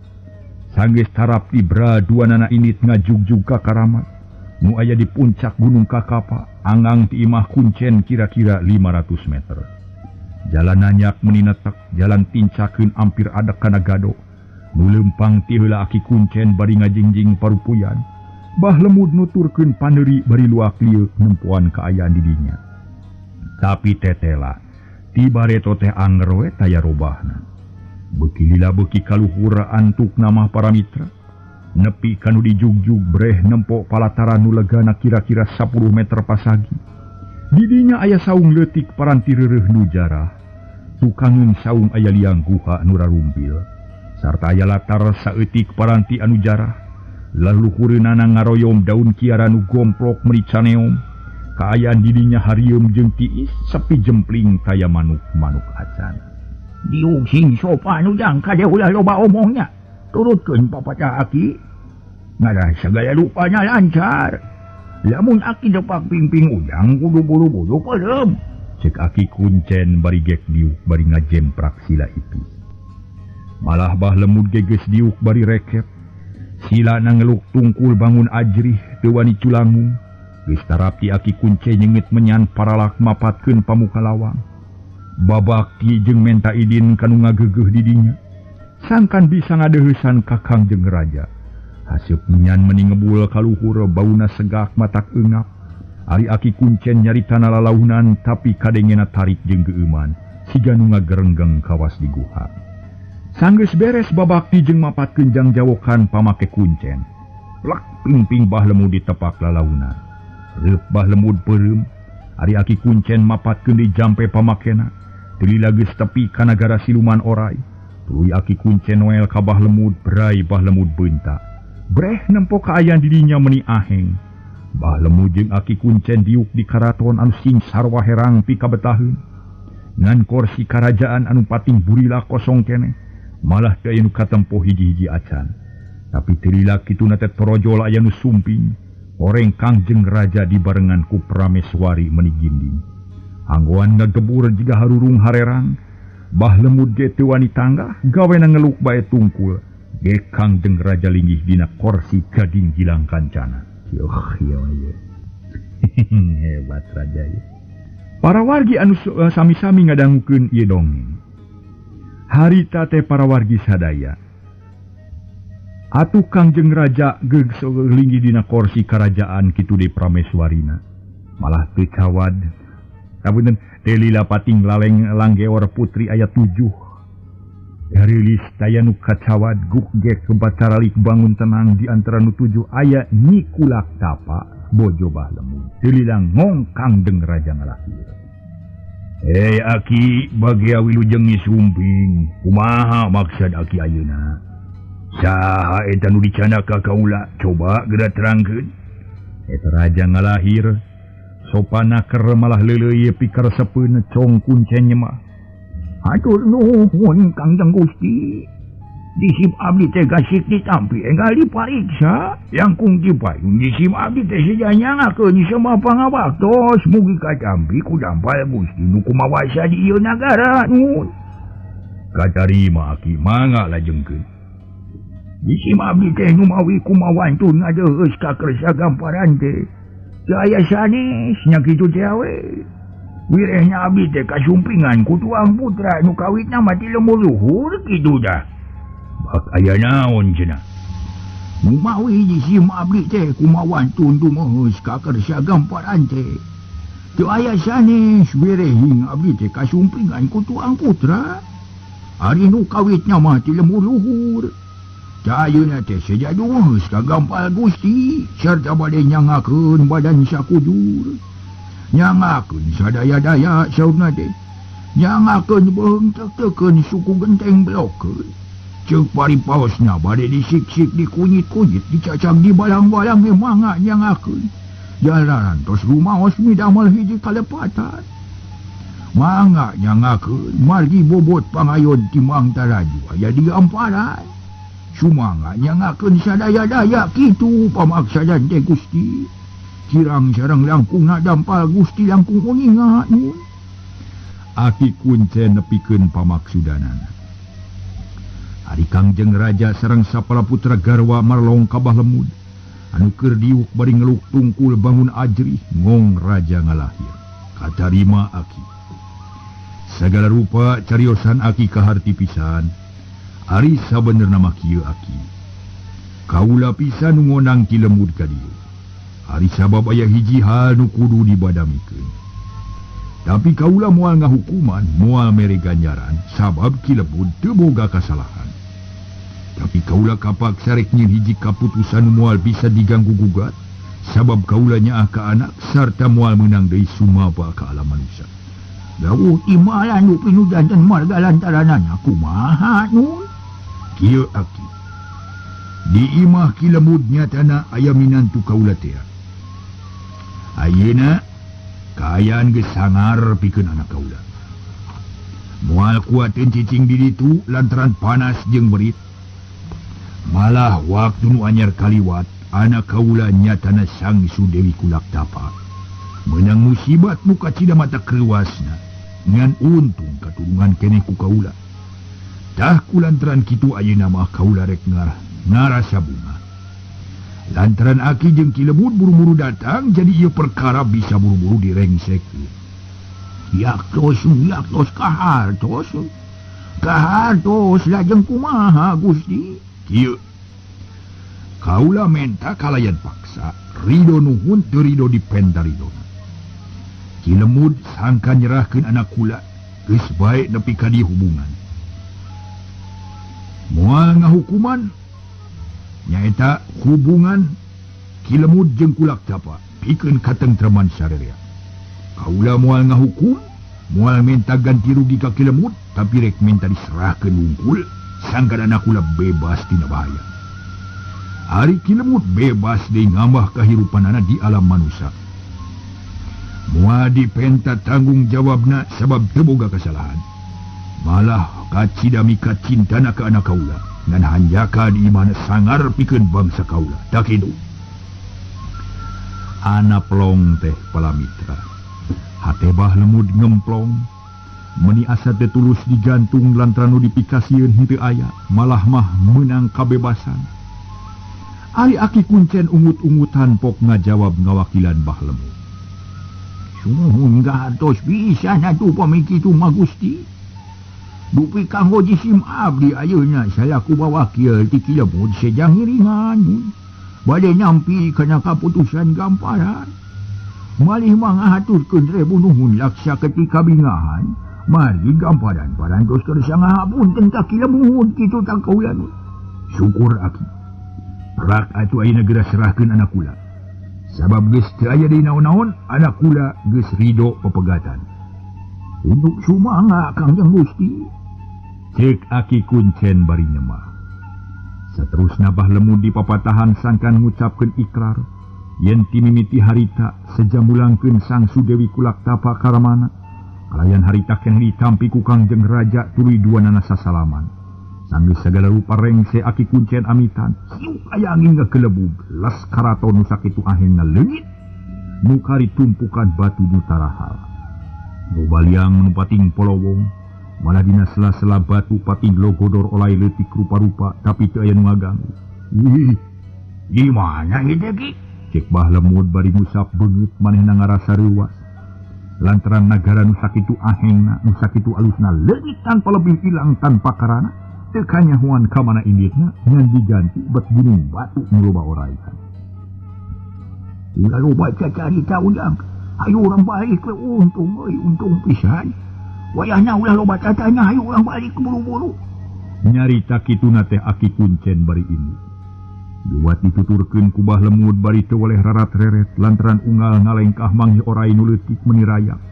Sanggeus tarap tibra duanana init ngajugjug ka karamat. Nu aya di puncak Gunung Kakapa, angang ti imah kuncen kira-kira 500 meter. Jalan nanyak meuni netek, jalan tincakeun ampir adek kana gado. Nu leumpang ti heula aki kuncen bari ngajingjing parupuyan. Bah Lemud nuturkeun paneuri bari luak lieu nempoan kaayaan di dinya. Tapi tetela, ti bareto teh anger we taya robahna. Beuki lila beuki kaluhur antuk namah para mitra. Nepi kanu dijugjug breh nempo palataran nu legana kira-kira 10 meter pasagi. Di dinya aya saung leutik paranti reureuh nu jarah. Tukangeun saung aya liang guha nu rarumpil. Sarta aya latar saeutik paranti anu jarah. Laluhureunana ngaroyom daun kiara nu gomplok meuni caneom. Kaayaan didinya harieum jeung tiis sepi jempling kaya manuk-manuk acan. Diuk sing sopan ujang kade ulah loba omongnya. Turutkeun papatah aki. Ngarah sagala rupana lancar. Lamun aki depak pingping ujang kudu buru-buru peureum. Cek aki kuncen bari gek diuk bari ngajemprak sila ipis. Malah Bah Lemud ge geus diuk bari rekep. Sila nangeluk tungkul bangun ajrih teu wani culangung. Geus tarapti aki kuncen nyeungit menyan paralak mapatkeun pamuka lawang. Babakti jeung menta idin kanu ngageugeuh di dinya. Sangkan bisa ngadeuheusan ka Kangjeng Raja. Haseup menyan meuni ngebul kaluhur bauna segak matak eungap. Ari aki kuncen nyaritana lalaunan tapi kadengena tarik jeung geueuman. Siga nu ngagerenggeng kawas di guha. Sanggeus beres babakti jeung mapatkeun jangjawokan pamake kuncen. Plak pingping Bah Lemud ditepak lalaunan. Reup Bah Lemud peureum. Ari aki kuncen mapatkeun di jampe pamakena. Teu lila geus tepi ka nagara siluman orai. Tuluy aki kuncen noel ka Bah Lemud, berai Bah Lemud beunta. Breh nempo kaayaan di dinya meuni aheng. Bah Lemud jeung aki kuncen diuk di karaton anu sing sarwa herang pikabetaheun. Ngan korsi karajaan anu pating burila kosong keneh. Malah teu aya nu katempo hiji-hiji acan. Tapi teu lila kituna teh torojol aya nu sumping. Oreng Kangjeng Raja dibarengan ku Prameswari meuni ginding. Anggoan ngagebur jiga harurung harerang. Bah Lemud ge teu wani tanggah, gawena ngeluk bae tungkul. Ge Kangjeng Raja linggih dina korsi gading gilang kancana. Yuh, ieu ieu. Hebat raja ieu. Para wargi anu sami-sami ngadangukeun ieu dongeng. Harita teh para wargi sadaya. Atuh Kangjeng Raja geus linggih dina korsi karajaan kitu deui Prameswarina. Malah teu cawad. Kapunten teu lila pating laleng langgeor putri aya 7. Garilis taya nu kacawad guk gek bacaralik bangun tenang di antara nu 7 aya Nyi Kulak Tapa bojo Bah Lemud. Teu lila ngongkang deung raja ngalahir. Hei aki bagia wilujeng sumping. Kumaha maksud aki ayeuna? Saha eta nu dicana ka kaula? Coba geura terangkeun. Eta raja ngalahir sopana keur malah leuleuy pikaresepeun cong kuncen nyemah. Hatur nuhun Kangjeng Gusti. Jisim abdi teh gasik ditampi enggal dipariksa langkung dipayun jisim abdi teh sejanyangakeun semua pangabaktos mugi katampi ku dampal Gusti nu kumawasa di ieu nagara nun. Katarima aki mangga lajengkeun. Jisim abdi teh numawi kumawantun ngadeheus ka kersa gamparan teh. Teu aya sanes nya kitu teh we. Wirehnya abdi teh kasumpingan ku tuang putra nu kawitna mah ti lembur luhur kitu dah. Bak aya naon cenah. Numawi jisim abdi teh kumawantun dumeus ka kersa gamparan teh. Teu aya sanes wirehing abdi teh kasumpingan ku tuang putra. Ari nu kawitna mah ti lembur luhur. Ayeuna teh seja dumeus ka gampal Gusti sarta bade nyangakeun badan sakujur. Nyangakeun sadaya-daya saurna teh. Nyangakeun beuheung teuk-teukeun suku genteng belokeun. Ceuk paripaosna bade disiksik dikunyit-kunyit dicacag di balang-balang ge mangga nyangakeun. Jalanan tos rumaos midamel hiji kalepatan. Mangga nyangakeun margi bobot pangayon timang taraju aya di gamparan. Sumangga nyangakeun sadaya-daya kitu pamaksadan teh Gusti. Kirang sareng langkungna dampal Gusti langkung uninga nun. Aki kuncen nepikeun pamaksudanana. Ari Kangjeng Raja sareng sapala putra garwa marlong ka Bah Lemud. Anu keur diuk bari ngeluk tungkul bangun ajrih ngong raja ngalahir. Katarima aki. Sagala rupa cariosan aki kaharti pisan. Ari sabenerna mah kieu aki. Kaula pisan nu ngonang Ki Lemud ka dieu. Ari sabab aya hiji hal nu kudu dibadamikeun. Tapi kaula moal ngahukuman, moal mere ganjaran sabab Ki Lemud teu boga kasalahan. Tapi kaula kapaksa rek nyieun hiji kaputusan nu moal bisa diganggu gugat sabab kaula nyaah ka anak sarta moal meunang deui sumaba ka alam manusia. Dawuh imalan nu pinujanten marga lantaranana kumaha nun? Kieu aki. Di imah Ki Lemud nyatana aya minantu kaula teh. Ayeuna kaayaan geus sangar pikeun anak kaula. Moal kuateun cicing di ditu lantaran panas jeung berit. Malah waktu nu anyar kaliwat anak kaula nyatana Sang Sudewi Kulak Tapa. Meunang musibat nu kacida mata kreuasna ngan untung katulungan keneh ku kaula. Tah kulantaran kitu ayeuna mah kaula rek ngarasa bunga. Lantaran aki jeung Ki Lemud buru-buru datang jadi ieu perkara bisa buru-buru direngsekeun. Yaktos yaktos kahartos. Kahartos lajeng kumaha Gusti? Kieu. Kaula menta kalayan paksa, rido nuhun teu rido dipenta ridona. Ki Lemud sangka nyerahkeun anak kula, geus bae nepi ka dieu hubungan. Moal ngahukuman nyaeta hubungan Ki Lemud jeung Kulak Tapa pikeun katentreman sarerea. Kaula moal ngahukum, moal menta ganti rugi ka Ki Lemud, tapi rek minta diserahkeun wungkul sangkan anak kula bebas tina bahaya. Ari Ki Lemud bebas deui ngambah kahirupanana di alam manusia. Moal dipenta tanggung jawabna sabab teu boga kasalahan. Malah kacida mika cintana ka anak kaula ngan hanjaka di imahna sangar pikeun bangsa kaula. Tak kitu. Ana plong teh palamitra. Hate Bah Lemud ngemplong. Meni asa teh tulus digantung lantaran nu dipikasieun henteu aya, malah mah meunang kabebasan. Ari aki kuncen ungut-ungutan pok ngajawab ngawakilan Bah Lemud. Sumuhun gatos pisan atuh pami kitu mah Gusti. Dupi kanggo jisim abdi ayeuna salaku bawakil ti Ki Lemud seja ngiringan. Bade nyampi kana kaputusan gamparan. Malih mah ngahaturkeun rebu nuhun laksa ketika bingahan. Mari gamparan parantos kersa ngahapunten ka Ki Lemud kitu tah kaula. Syukur aki. Prak atuh ayeuna geura serahkeun anak kula. Sabab geus teu aya deui naon-naon, anak kula geus rido pepegatan. Untuk sumangga Kangjeng Gusti. Cek aki kuncen bari nyemah. Saterusna Bah Lemud dipapatahan sangkan ngucapkeun ikrar yen ti mimiti harita seja mulangkeun Sang Sudewi Kulak Tapa karamana Kalayan harita keneh ditampi ku Kangjeng Raja tuluy duanana sasalaman. Sanggeus sagala rupa rengse aki kuncen amitan. Siuk aya angin ngagelebug las karaton nu sakitu ahengna leungit. Mukari tumpukan batu nu tarahal. Loba liang nu pating polowong, malah dina sela-sela batu pating logodor olai leutik rupa-rupa tapi teu aya nu ngaganggu. Ih, di mana ieu teh Ki? Cek Bah Lemud bari ngusap beungeut manehna ngarasa reuwas. Lantaran nagara nu sakitu ahengna, nu sakitu alusna leungit tanpa lebih ilang tanpa karana, teu kanyahoan ka mana inditna ngan diganti bet gunung batu nu loba oraian. Ulah loba carita ujang. Hayu urang balik we untung euy, untung pisan. Wayahna ulah loba tatanya, hayu urang balik buru-buru. Nyarita kituna teh aki kuncen bari ini. Duat dituturkeun ku Bah Lemud bari teu weleh rarat-reret lantaran unggal ngalengkah manggih orai nu leutik meuni rayap.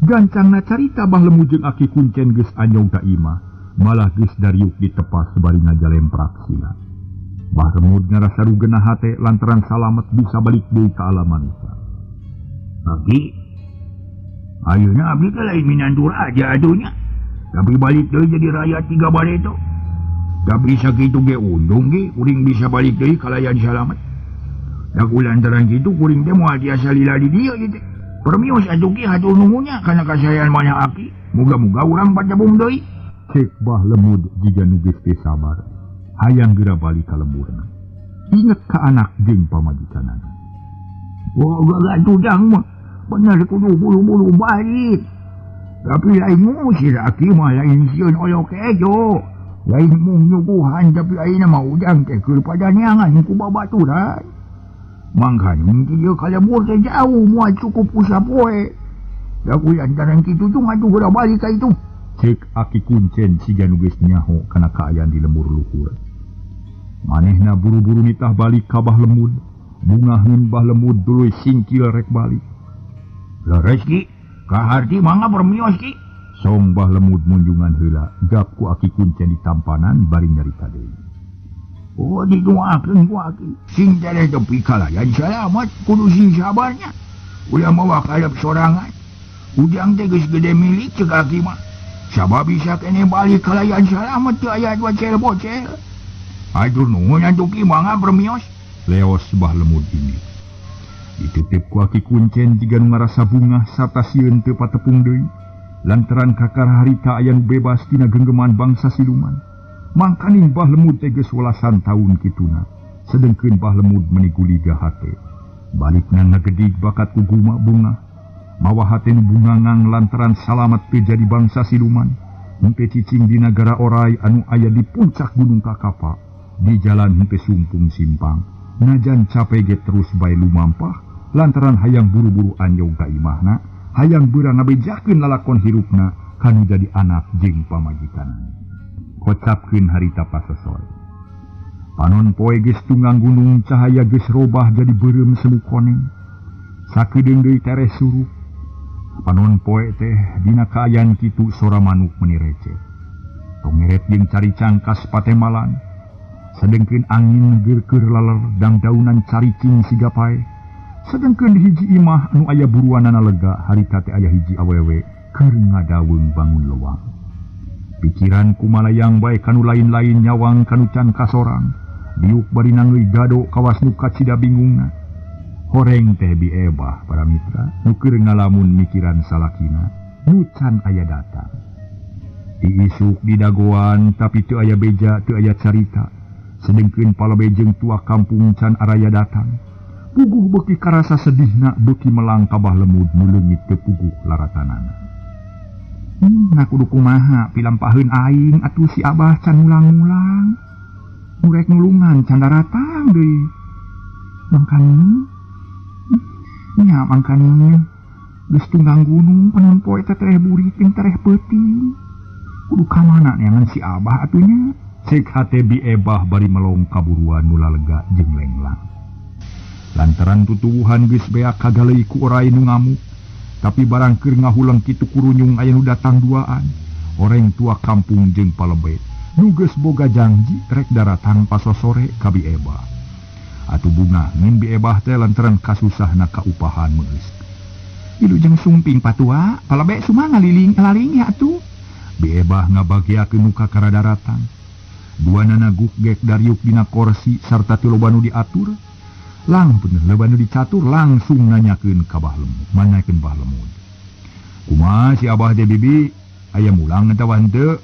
Gancangna carita Bah Lemud jeung aki kuncen geus anyog ka imah, malah geus dariuk ditepas bari ngajalemprak sila. Bah Lemud ngarasa rugenah hate lantaran salamet bisa balik deui ka alam manusia. Aki, ayeuna abdi teh lain minantu raja atuh nya. Tapi balik deui jadi rakyat tiga bareto. Tapi sakitu ge untung ge kuring bisa balik deui kalayan salamet. Da kulantaran kitu kuring teh moal tiasa lila di dieu ieu teh. Permios atuh ki hatur nuhunnya kana kasayan manah aki. Muga-muga urang patepung deui. Cek Bah Lemud jiga nu geus teu sabar. Hayang geura balik ka lemburna. Inget ka anak jeung pamajikanana. Wah, gak tudang mah. Bener kudu buru-buru balik. Tapi lain ngusir aki mah lain sieun olok kejo. Lain mung nyuguhan tapi ayeuna mah ujang teh keur padaneangan ku babaturan. Mangkaning ti dieu ka lembur teh jauh moal cukup ku sapoe. Da kulantaran kitu tuh atuh geura balik ka itu. Cek aki kuncen siga nu geus nyaho kana kaayaan di lembur luhur. Manehna buru-buru nitah balik ka Bah Lemud. Bungaheun Bah Lemud tuluy singkil rek balik. Leres Ki, kaharti mangga permios Ki. Song Bah Lemud munjungan heula, gap ku aki kuncen ditampanan bari nyarita deui. Oh, didoakeun ku aki. Sing tereh tepi kalayan salamat kudu sing sabarnya. Ulah mawa kalep sorangan. Ujang teh geus gede milik cek aki mah. Sabab bisa keneh balik kalayan salamat teu aya dua cel bocel. Atur nuhun atuh Ki mangga permios. Leos Bah Lemud ini. Dititip ku aki kuncen jiga nu ngarasa bungah sarta sieun teu patepung deui. Lantaran kakar harita aya nu bebas tina genggeman bangsa siluman. Mangkaning Bah Lemud teh geus welasan taun kituna. Sedengkeun Bah Lemud meuni guliga hate. Balikna ngagedig bakat ku guma bungah. Mawa hate nu bungangang lantaran salamet teu jadi bangsa siluman. Henteu cicing di nagara orai anu aya di puncak Gunung Kakapa. Di jalan henteu sumpung simpang. Najan cape ge terus bae lumampah lantaran hayang buru-buru anjog ka imahna, hayang beurang ngabejakeun lalakon hirupna kanu jadi anak jeung pamajikanna. Kocapkeun harita pasosore. Panon poe geus tunggang gunung, cahaya geus robah jadi beureum semu koneng. Sakedeung deui tereh surup. Panon poe teh dina kaayaan kitu sora manuk meuni receh. Tongeret jeung caricang kas patemalan. Sedengkeun angin geurkeur laler dangdaunan caricing siga pae. Sedengkeun hiji imah anu aya buruanana lega harita teh aya hiji awewe keur ngadaweung bangun lewang. Pikiran kumalayang bae kanu lain-lain nyawang kanu can kasorang. Diuk bari nangeuy gado kawas nu kacida bingungna. Horeng teh biebah para mitra nu keur ngalamun mikiran salakina nu can aya datang. Diisuk di dagoan tapi teu aya beja teu aya carita. Sedengkeun palabe jeung tua kampung can araya datang. Puguh beuki karasa sedihna beuki melang ka Bah Lemud nu leungit teu puguh laratanana. Nah kudu kumaha pilampaheun aing atuh si Abah can mulang-mulang. Nu rek nulungan can daratang deui. Mangkaning nya mangkaning geus tunggang gunung panon poe teh tereh burit jeung tereh peuting. Kudu ka mana neangan si Abah atuh nya? Cek hate biebah bari melong kaburuan nu lalega jeung lenglang. Lantaran tutuwuhan geus beak kagaleuy ku orai nu ngamuk. Tapi barang keur ngahuleng kitu kurunyung aya nu datang duaan. Oreng tua kampung jeung palebet nu geus boga janji rek daratang pasosore ka biebah. Atuh bunga ngin biebah teh lantaran kasusahna kaupahan meus. Wilujeng sumping patua, palebe sumangga liling laling ya atuh. Biebah ngabagiakeun nu kakara daratang. Duanana gugek dariuk dina korsi sarta teu loba nu diatur. Lang bener loba nu dicatur langsung nanyakeun ka Bah Lemud, manyakeun Bah Lemud. Kumaha si Abah teh bibi? Aya mulang atawa henteu?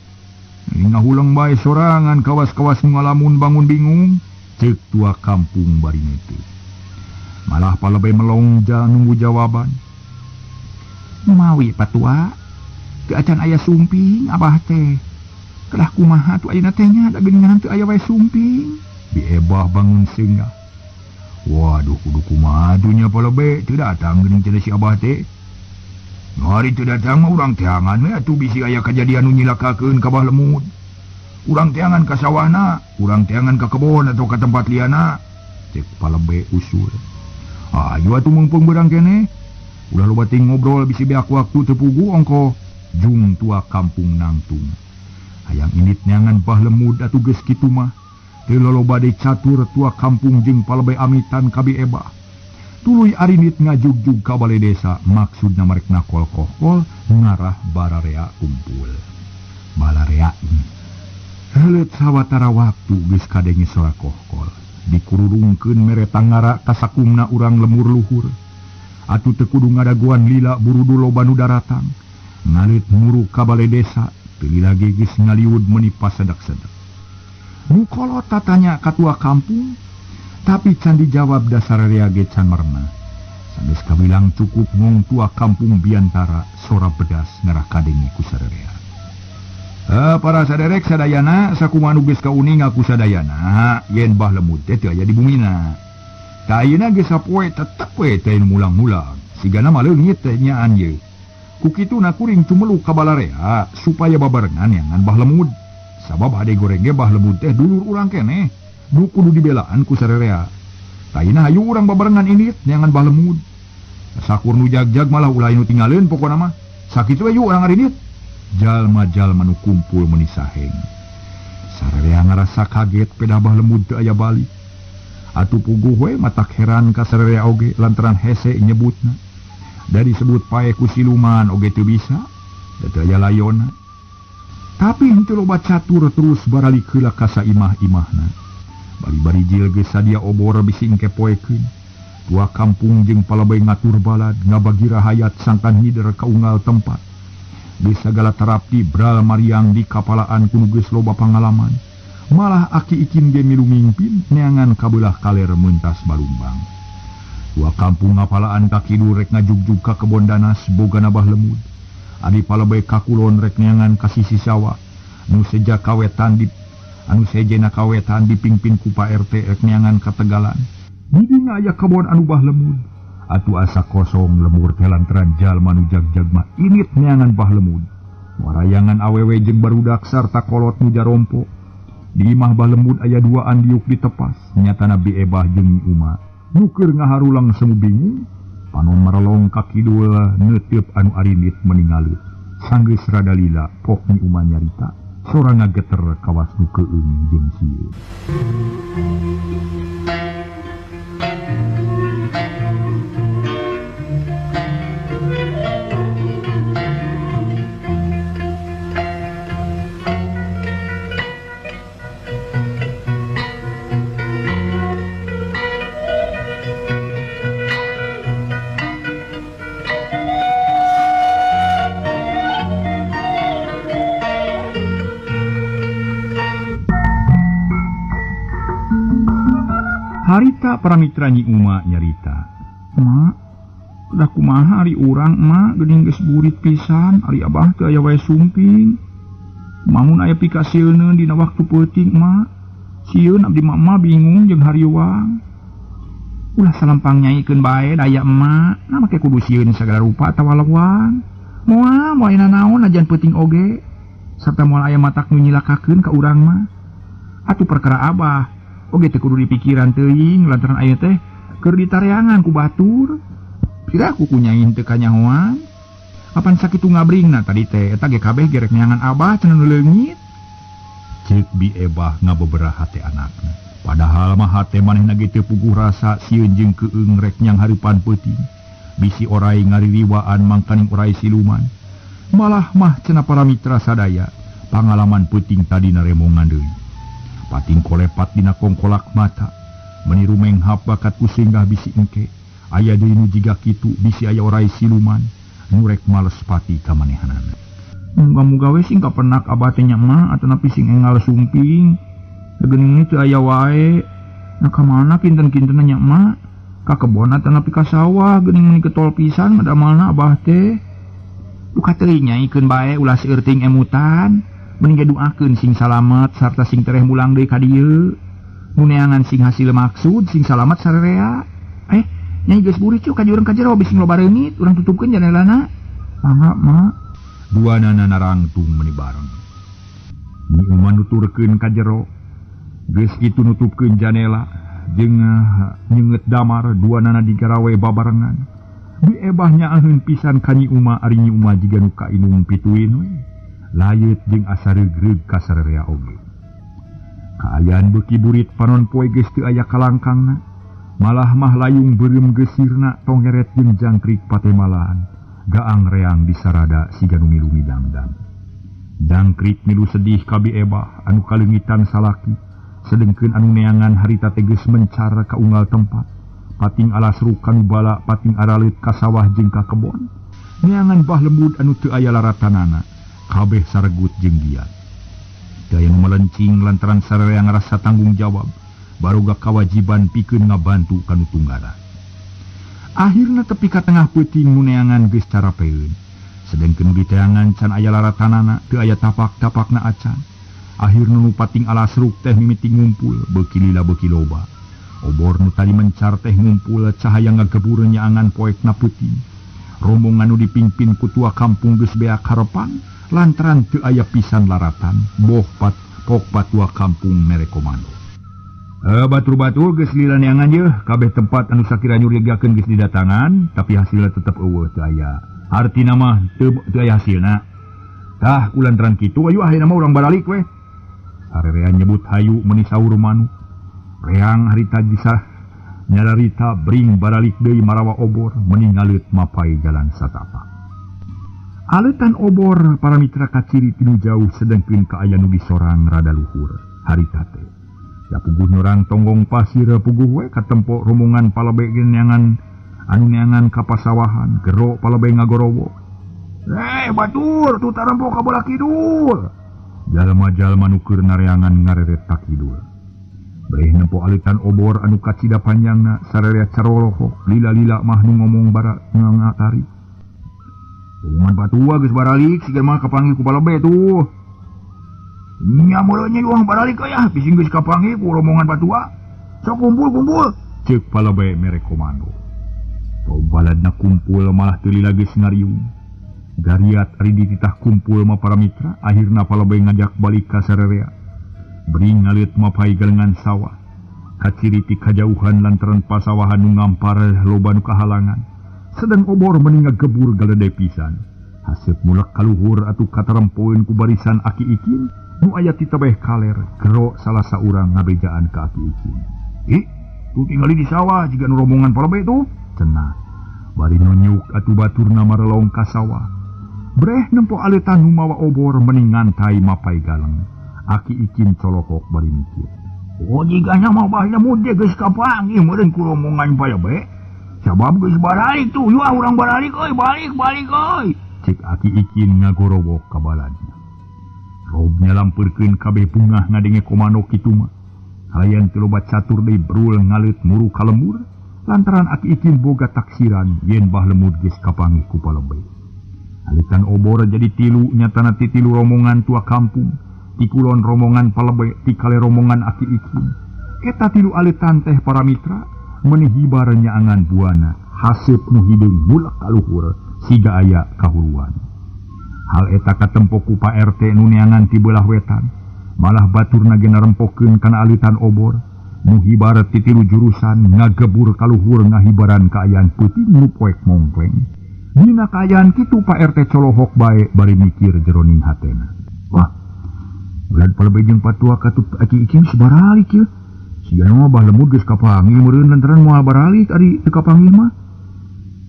Ngahuleng bae sorangan kawas-kawas nu ngalamun bangun bingung. Ceuk tua kampung bari teu. Malah palebe melong nunggu jawaban. Mawi patua, teu acan aya sumping abah teh. Kedah kumaha tuh ayeuna teh nya da geuningan teu aya wae sumping. Biebah bangun singgah. Waduh kudu kumaha tuh nya palebe teu datang geuning cenah si abah teh. Hari teu datang mah urang teangan we atuh bisi aya kajadian nu nyilakakeun ka Bah Lemud. Urang teangan ka sawahna, urang teangan ka kebon atau ka tempat liana. Cek palebe usul. Ayo atuh mumpung beurang keneh. Ulah loba ting ngobrol bisi beak waktu teu pugu ongkoh. Jung tua kampung nangtung. Hayang indit neangan Bah Lemud atuh geus kitu mah. Teu loloba deui catur tua kampung jeung palebe amitan ka Biebah. Tuluy arinit ngajugjug ka balai desa maksudna marek nakol kohkol ngarah bararea kumpul. Balarea. Heuleut sawatara waktu geus kadenge sora kohkol. Dikururungkeun mere tangara ka sakumna urang lemur luhur. Atuh teu kudu ngadaguan lila burudu loba nu daratang. Ngaleut muru ka balai desa, teu lila ge geus ngaliwud meuni pasedak-sedak. Nu kolot tatanya ka tua kampung, tapi can dijawab dasar rea ge can merna. Sanggeus kabilang cukup ngong tua kampung biantara sora pedas ngarah kadenge ku sarerea. Para saderek sadayana sakumaha nu geus kauning aku sadayana yen Bah Lemud teh teu aya di bumina. Ta ayeuna geus sapoe tetep we teh mulang-mulang. Sigana mah leungit teh nyaan ye. Ku kituna kuring cumeluk ka balarea supaya babarengan neangan Bah Lemud. Sabab hade goreng ge Bah Lemud teh dulur urang keneh. Nu kudu dibelaan ku sarerea. Tayina hayu urang babarengan indit neangan Bah Lemud. Sakur nu jag-jag malah ulah nu tinggaleun pokona mah. Sakitu we yuk urang arindit. Jalma-jalma nu kumpul meuni saheng. Sarerea ngarasa kaget pedah Bah Lemud teu aya balik. Atuh puguh we matak heran ka sarerea oge lantaran hese nyebutna. Da disebut pae ku siluman oge teu bisa, da teu aya layona. Tapi henteu loba catur terus baralik heula ka saimah-imahna. Bari-bari jil geus sadia obor bisi engke poekeun. Tua kampung jeung palebay ngatur balad ngabagi rahayat sangkan ngider ka unggal tempat. Geus sagala tarapti bral mariang di kapalaan kudu geus loba pangalaman. Malah aki ikin ge milu mingpin neangan kabelah kaler mentas balumbang. Tua kampung ngapalaan ka kidul rek ngajugjug ka kebon danas bogana Bah Lemud. Ari palebay ka kulon rek neangan ka sisi sawah. Nu seja kawetan di anu sejena kawetan dipingpin ku Pak RT rek neangan ka Tegalan. Di dinya aya kebon anu Bah Lemud. Atuh asa kosong lemur teh lantaran jalma nu jag-jag mah init neangan Bah Lemud. Warayangan awewe jeung barudak sarta kolot nu jarompo. Di imah Bah Lemud aya dua andiuk ditepas, nyatana Biebah jeung Nyi Uma. Nu keur ngaharulang semu bingung, panon marelong ka kidul neuteup anu arindit meuni ngaleut. Sanggeus rada lila pok Nyi Uma nyarita. Sora ngageter kawas nu keueung jeung sieun. Harita paramitra Nyi Uma nyarita. Mak, udah kumaha ari urang mak geuning geus burit pisan, ari abah teu aya wae sumping. Mamun aya pikasieun dina waktu peuting mak. Sieun abdi mah bingung jeung hariwang. Ulah salampang nyaikeun bae daya emak, nah make kudu sieun sagala rupa atawa lewang. Moal moal aya nanaon ajan peuting oge. Sarta moal aya matak nu nyilakakeun ka urang mah. Atuh perkara abah oge teu kudu dipikiran teuing lantaran aya teh keur ditareangan ku batur. Piraku ku nyain teu kanyahoan. Apan sakitu ngabringna tadi teh eta ge kabeh gerek neangan abah cenah nu leungit. Ceuk Biebah ngabeberah hate anakna. Padahal mah hate manehna ge teu puguh rasa sieun jeung keueung rek nyang hareupan peuting. Bisi orai ngaririwaan mangkaning orai siluman. Malah mah cenah para mitra sadaya, pangalaman peuting tadi naremongan deui. Pating kolepat dina kongkolak mata, meni rumenghap bakat ku singgah bisi engke. Aya deui nu jiga kitu bisi aya orai siluman, nu rek males pati ka manehanana. Muga-muga we sing kapenak abah teh nya mah atanapi sing enggal sumping. Geuning teu aya wae. Nah ka mana kinten-kinten nya mah? Ka kebon atanapi ka sawah geuning meuni ketol pisan madamalna abah teh. Duka teuing nyaikeun bae ulah seueur teuing emutan. Mending ge duakeun sing salamet sarta sing tereh mulang deui ka dieu. Nu neangan sing hasil maksud sing salamet sarerea. Nyai geus burit cu ka jurang ka jero bisi loba reungit urang tutupkeun janelana. Mangga mak. Duanana narangtung meuni bareng. Nyi Uma nuturkeun ka jero. Geus kitu nutupkeun janela jeung nyeungeut damar duanana digarawe babarengan. Bi ebah nyaaheun pisan ka Nyi Uma ari Nyi Uma jiga nu kainung pituin we. Layeut jeung asa reugreug ka sarerea oge. Kaayaan beuki burit panon poe geus teu aya kalangkangna. Malah mah layung beureum geusirna tongeret jeung jangkrik patemalahan. Gaang reang disarada siga nu milu midangdang. Jangkrik milu sedih ka Bi Ebah anu kaleungitan salaki. Sedengkeun anu neangan harita teh geus mencar ka unggal tempat. Pating alas ruk kanu bala, pating araleut ka sawah jeung ka kebon. Neangan bah lembut anu teu aya laratanana. Kabeh saregut jeung giat. Daya nu melencing lantaran sararea ngarasa tanggung jawab. Baroga kawajiban pikeun ngabantu kanu tunggara. Akhirna tepi ka tengah peuting nu neangan geus carapeun. Sedengkeun diteangan can aya laratanana, teu aya tapak-tapakna acan. Akhirna nu pating alas ruk teh mimiti ngumpul, beuki lila beuki loba. Obor nu tadi mencar teh ngumpul cahaya ngagebur nyaangan poekna peuting. Rombongan nu dipimpin ku tua kampung geus beak harepan lantaran teu aya pisan laratan, boh pat pok patua kampung mere komando. Batur-batur geus lila neangan yeuh, kabeh tempat anu sakira nyurigakeun geus didatangan, tapi hasilna tetep eueuh teu aya. Artina mah teu aya hasilna. Tah kulantaran kitu ayu akhirna mah urang baralik weh. Sarerea nyebut hayu meuni saur manuk. Reang harita disah nyararita bring baralik deui marawa obor meuni ngaleut mapai jalan satapak. Aleutan obor para mitra kaciri tinu jauh sedengkeun kaayaan nu disorang rada luhur harita teh. Ya puguh nyorang tonggong pasir puguh we katempo rombongan palebe neangan anu neangan ka pasawahan gero palebe ngagorowo. Batur tu tarempo ka bola kidul. Jalma-jalma nu keur nareangan ngareret ka kidul. Breh nempo aleutan obor anu kacida panjangna sararea carolohok lila-lila mah nu ngomong bara ngatari. Rombongan batua geus baralik siga mah kapanggih ku palebe tuh. Nya mulanya uang baralik ya, bising geus kapanggih ku rombongan batua. Sok kumpul-kumpul, ceuk palebe mere komando. Baladna kumpul malah teu lila geus ngariung. Gariat ari dititah kumpul mah para mitra, akhirna palebe ngajak balik ka sarerea. Bring ngaleut mapai galengan sawah. Kaciri ti kajauhan lantaran pasawahan nu ngampar loba nu kahalangan. Sedang obor meni ngagebur galede pisan. Haseup mulek kaluhur atuh katarempoeun ku barisan aki ikin. Nu aya ti tebeh kaler, gero salah saurang ngabejaan ka aki ikin. Ih, tu tingali di sawah jiga nu rombongan palebe tuh. Cenah. Bari nonyuk atuh baturna marelong ka sawah. Breh nempo aleutan nu mawa obor meni ngantai mapai galeng. Aki ikin colohok bari mikir. Oh jiganya mah bah lemut geus kapanggih meureun ku rombongan palebe. Sabab geus baralik tuh, yeuh urang baralik euy, balik balik euy. Cek aki ikin ngagorowok ka baladna. Robnya lampeurkeun kabeh bungah ngadenge komando kitu mah. Kalayan teu loba catur deui brul ngaleut muru ka lembur lantaran aki ikin boga taksiran yen bah lemut geus kapanggih ku palebe. Aleutan obor jadi tilu nyatana ti tilu rombongan tua kampung, ti kulon rombongan palebe, ti kale rombongan aki ikin. Eta tilu aleutan teh para mitra meuni hibar nyaangan buana, haseup nu hideung mulak ka luhur siga aya kahuruan. Hal eta katempo ku Pak RT nu neangan ti beulah wetan, malah baturna ge narempokeun kana aleutan obor, nu hibar ti tilu jurusan ngagebur ka luhur ngahibaran kaayaan peuting nu poek mongkleng. Dina kaayaan kitu Pak RT colohok bae bari mikir jeroning hatena. Wah, bulan palebe jeung patua katut aki ikin sebaralik ieu. Siga mah bah lemut geus kapanggih meureun lantaran moal baralik ari teu kapanggih mah.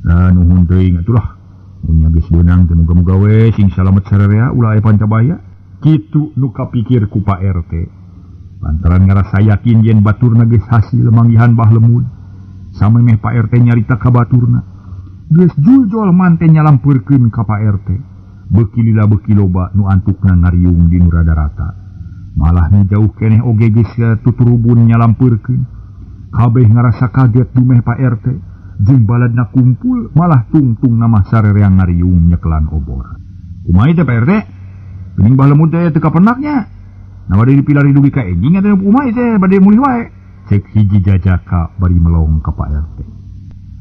Lah nuhun teuing atulah. Mun geus beunang teh muga-muga we sing salamet sararea ulah aya pancabaya. Kitu nu kapikir ku Pak RT. Lantaran ngarasa yakin yen baturna geus hasil manggihan Bah Lemud. Samemeh Pak RT nyarita ka baturna. Geus juljol manten nyalampeurkeun ka Pak RT. Beuki lila beuki loba nu antukna ngariung di nu rada-rata. Malah nu jauh keneh oge geus tuturubun nyalampeurkeun. Kabeh ngarasa kaget dumeh Pak RT. Jeung baladna kumpul malah tungtung nama sarerea ngariung nyekelan obor. Kumaha teh Pak RT? Geuning Bah Lemud teh teu kapenaknya. Nah bade dipilari dugi ka enjing atuh kumaha teh bade mulih wae. Cek hiji jajaka bari melong ka Pak RT.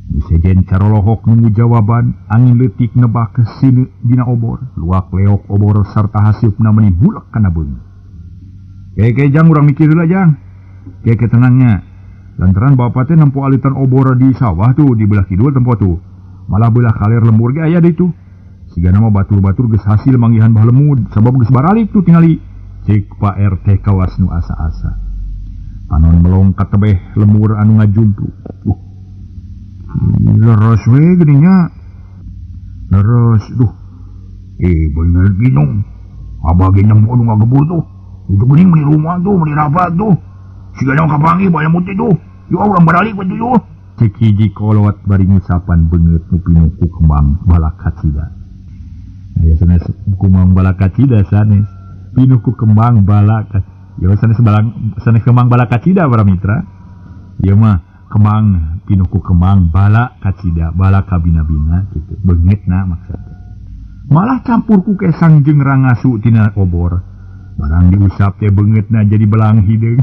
Nu sejen carolohok nunggu jawaban, angin leutik nebak seuneu dina obor, luak leok obor sarta haseupna meuni bulek kana beungeut. Keke jang urang mikir heula jang. Keke tenangnya. Lantaran bapak teh nempo alitan obor di sawah tuh di belah kidul tempo tuh. Malah belah kaler lembur ge aya ditu. Sigana mah batur-batur geus hasil manggihan Bah Lemud sabab geus baralik tuh tingali. Cek Pak RT kawas nu asa-asa. Panon melong ka tebeh lemur anu ngajumpluk. Leres we geuning nya. Leres duh. Bener ginung. Abah ge nempo nu ngagebur tuh. Itu geuning meuli rumah tuh, meuli rapat tuh. Sigana kapanggih Bah Lemud teh tuh. Yuk urang baralik we tuh. Cek hiji kolot bari ngusapan beungeut nu pinuh ku kembang balak kacida. Aya sanes kembang balak kacida sanes. Pinuh ku kembang balak ya sanes balang sanes kembang balak kacida para mitra. Ieu mah kembang pinuh ku kembang balak kacida, balak kabina-bina kitu. Beungeutna maksudna. Malah campur ku kesang jeung rangasu tina obor. Barang diusap teh beungeutna jadi belang hideung.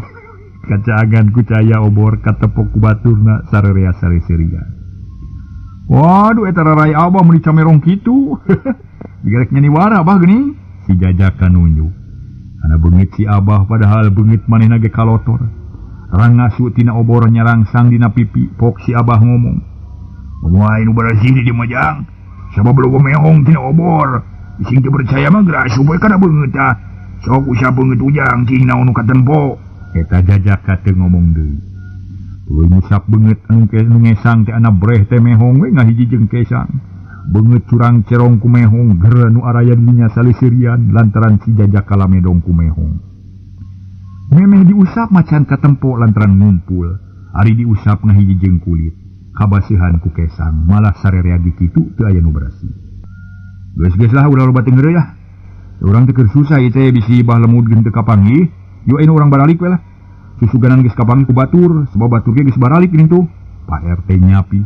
Kacagan ku caya obor katepok ku baturna sarerea sariserian. Waduh eta rarai abah meuni camerong kitu. Digerek nyaniwara abah geuning. Si jajaka nunjuk. Kana beungeut si abah padahal beungeut manehna ge kalotor. Rangasu tina obor nyarangsang dina pipi pok si abah ngomong. Moal nu barasih di dieu mah jang. Sabab loba mehong tina obor. Sing teu percaya mah geura asup we kana beungeut tah. Sok usah beungeut ujang cing naon nu katempo. Eta jajaka teu ngomong deui. Tuluy ngusap beungeut anu ngesang teh ana breh teh mehong we ngahiji jeung kesang. Beungeut curang cerong ku mehong gera nu araya dinya saliserian lantaran si jajaka lamedong ku mehong. Memeh diusap macan katempo lantaran ngumpul. Ari diusap ngahiji jeung kulit. Kabasihan ku kesang malah sarerea di kitu teu aya nu berasih. Geus-geus lah ulah loba teu ngeureuy lah. Urang teh keur susah ieu teh bisi Bah Lemud geun teu kapanggih. Yuk ayeuna urang baralik we lah. Susuganan geus kapanggih ku batur, sebab batur ge geus baralik geuning tuh. Pak RT nyapi.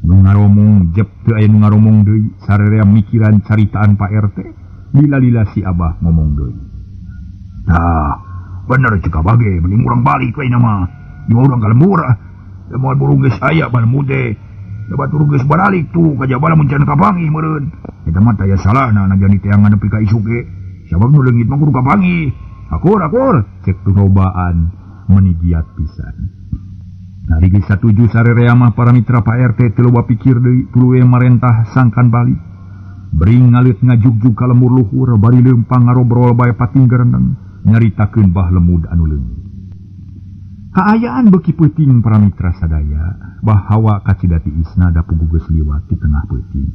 Nu ngaromong jep teu aya nu ngaromong deui, sarerea mikiran caritaan Pak RT. Lila-lila si Abah ngomong deui. Tah, bener cek abah ge, mending urang balik we mah. Yuk urang ka lembur ah. Da moal burung geus aya Bah Lemud teh. Da batur geus baralik tuh kajaba lamun can kapanggih meureun. Eta mah taya salahna najan diteangan nepi ka isuk ge. Sabab nu leungit mah kudu kapanggih. Akur akur cek lobaan meuni giat pisan. Ari geus satuju sarerea mah para mitra Pak RT teu loba pikir deui tuluy marentah sangkan balik. Bring ngaleut ngajugjug ka lembur luhur bari leumpang ngarobrol bae pating gereneng nyaritakeun Bah Lemud anu leungit. Kaayaan beuki peuting para mitra sadaya, bahawa kacida tiisna da puguh geus liwat di tengah peuting.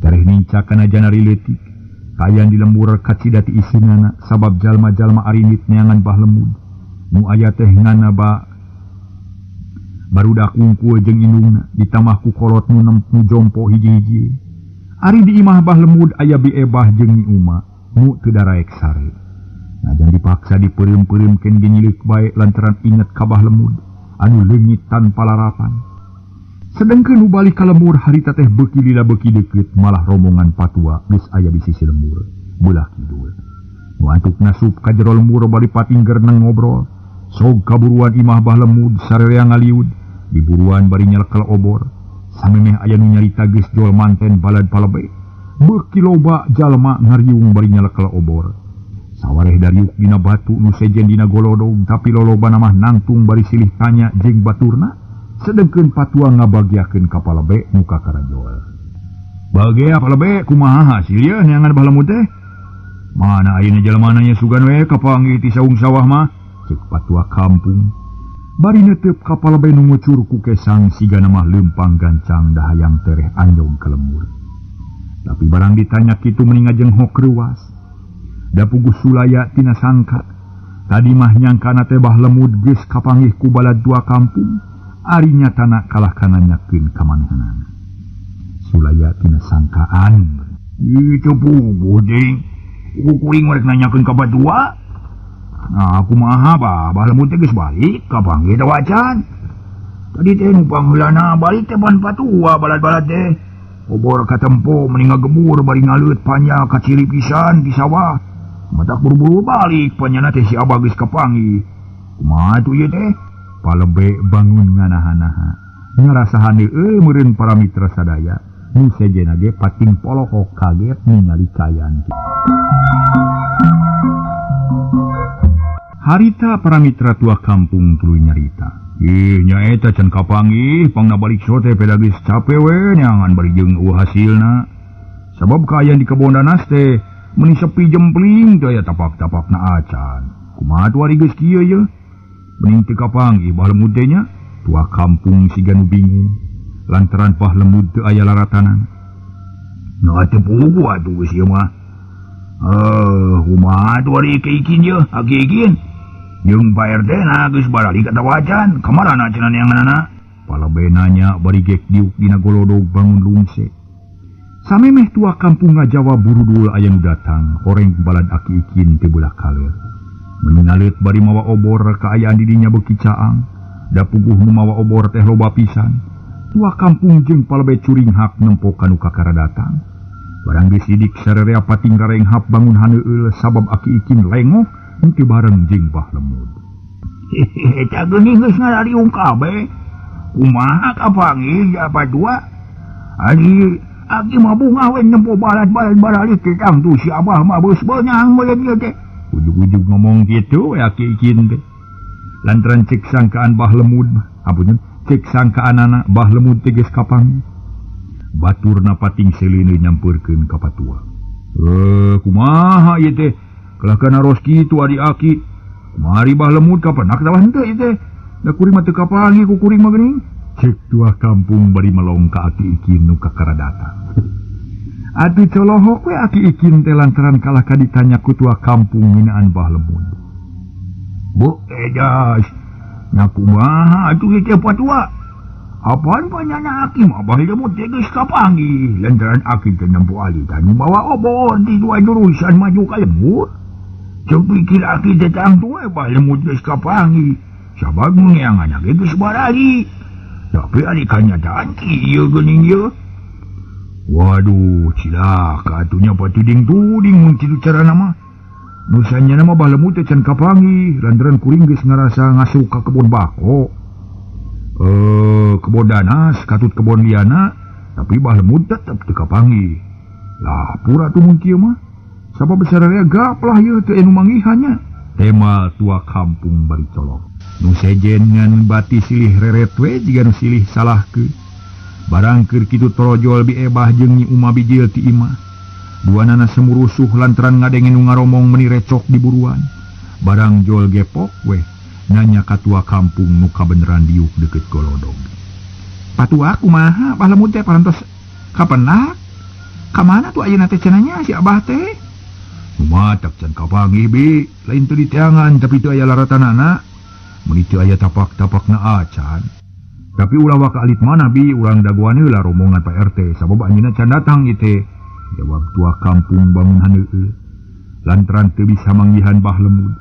Tereh nincak kana janari leutik. Kaayaan di lembur kacida tiisinana sabab jalma-jalma arinit neangan Bah Lemud. Nu aya teh ngana ba barudak wungkul jeung indungna ditambah ku kolot nu nempu jompo hiji-hiji. Ari di imah Bah Lemud aya Bi Ebah jeung Nyi Uma nu teu daraek sare. Najan dipaksa dipeureum-peureumkeun ge nyileuk bae lantaran inget ka Bah Lemud anu leungit tanpa larapan. Sedengkeun nu balik ka lembur harita teh beuki lila beuki deukeut malah rombongan patua geus aya di sisi lembur belah kidul. Nu antuk nasup ka jero lembur bari pating gereneng ngobrol. Sok kaburuan imah Bah Lemud sarerea ngaliud diburuan bari nyelekel obor. Samemeh aya nu nyarita geus jol manten balad palebe. Beuki loba jalma ngariung bari nyelekel obor. Sawareh dariuk dina batu nu sejen dina golodog tapi lolobana mah nangtung bari silih tanya jeung baturna. Sedengkeun patua ngabagiakeun ka palebe nu kakarajol. Bagea palebe kumaha hasil ieu neangan Bah Lemud teh? Mana ayeuna jalmana nya sugan we kapanggih ti saung sawah mah? Cek patua kampung. Bari netep ka palebay nu ngucur ku kesang sigana mah leumpang gancang dahayang tereh anjong ka lembur. Tapi barang ditanya kitu meni ngajenghok reuwas. Da puguh Sulaya tina sangka. Tadi mah nyangkana teh Bah Lemud geus kapanggih ku balad tua kampung. Ari nyatana kalah kana nyakeun ka manehanana. Sulaya tina sangkaan. Ih teu puguh ding. Kuring rek nanyakeun ka batua. Nah, kumaha bah, Bah Lemud teh geus balik kapanggih teh wacan. Tadi teh nu pangheulana balik teh pan patua balad-balad teh. Obor katempo meni ngagebur bari ngaleut panya kaciri pisan di sawah. Matak buru-buru balik panyana teh si Abah geus kapanggih. Kumaha tuh ieu teh? Palebe bangun nganaha-naha. Ngarasa handeueul meureun para mitra sadaya. Nu sejenna ge pating polohok kaget ningali kaayaan kitu. Harita para mitra tua kampung tuluy nyarita. Ih nyaeta can kapanggih pangna balik sote peda geus cape we neangan bari jeung eueuh hasilna. Sabab kaayaan di kebon danas teh meuni sepi jempling teu aya tapak-tapakna acan. Kumaha tuh ari geus kieu ye? Mending teu kapanggih Bah Lemud teh nya. Tua kampung siga nu bingung lantaran Bah Lemud teu aya laratanan. Nah teu puguh atuh geus ieu mah. Kumaha tuh ari ikin ye? Aki ikin. Jeung Pak RT na geus baralik ka wacan, kamarana cenah neanganana? Palebe nanya bari gek diuk dina golodog bangun lungse. Samemeh tua kampung ngajawab burudul aya nu datang, horeng balad aki ikin teu beulah kaler. Meni ngaleut bari mawa obor kaayaan di dinya beuki caang. Da puguh nu mawa obor teh loba pisan. Tua kampung jeung palebe curinghak nempo ka nu kakara datang. Barang geus sidik sarerea pating rarenghap bangun haneueul sabab aki ikin lengoh henteu bareng jeung Bah Lemud. Hehehe, cageuning geus ngarariung kabeh. Kumaha kapanggih apa dua? Ari aki mah bungah we nempo balad-balad baralik teh tangtu si Abah mah beus beunang meureun ieu teh. Ujug-ujug ngomong kitu we aki ikin teh. Lantaran cek sangkaan Bah Lemud, ampun cek sangkaanana Bah Lemud teh geus kapanggih. Baturna pating seleuneu nyampeurkeun ka patua. Kumaha ieu teh? Kalah kana ros kitu ari aki. Mari Bah Lemud kapenak tah henteu ieu teh. Da kuring mah teu kapanggih ku kuring mah geuning. Cek tua kampung bari melong ka aki ikin nu kakara datang. Atuh colohok we aki ikin teh lantaran kalah ka ditanya ku tua kampung nginaan Bah Lemud. Bu edas. Nya kumaha atuh ieu teh patua? Apaan panyana aki mah Bah Lemud teh geus kapanggih. Lantaran aki teh nempo alitan nu mawa obor di dua jurusan maju ka lembur. Cek pikir aki teh tangtu we Bah Lemud geus kapanggih. Sabab nu neangan ge geus barali. Tapi ari kanyataan kieu geuning ieu. Waduh, cilaka atuh nya patuding-tuding mun kitu carana mah. Nu sanyana mah Bah Lemud teh can kapanggih lantaran kuring geus ngarasa ngasuk ka kebon bako. Kebon danas katut kebon liana, tapi Bah Lemud tetep teu kapanggih. Lah pura atuh mun kieu mah. Sabab sararea gaplah ieu teu anu manggihannya. Tema tua kampung bari colok. Nu sejen ngan bati silih reret we jiga nu silih salahkeun. Barang keur kitu torojol Bi Ebah jeung Nyi Uma bijil ti imah. Duanana semurusuh lantaran ngadenge nu ngaromong meni recok di buruan. Barang jol gepok we nanya ka tua kampung nu kabeneran diuk deukeut golodog. Patua kumaha Bah Lemud teh parantos kapenak? Ka mana tuh ayeuna teh cenah nya si Abah teh? Matak can kapanggih bi, lain teu diteangan tapi teu aya laratanana. Meuni teu aya tapak-tapakna acan. Tapi ulah waka alit mana bi, urang dagoan heula rombongan Pak RT sabab anjeunna can datang ieu teh. Jawab tua kampung bangun haneueul. Lantaran teu bisa manggihan Bah Lemud.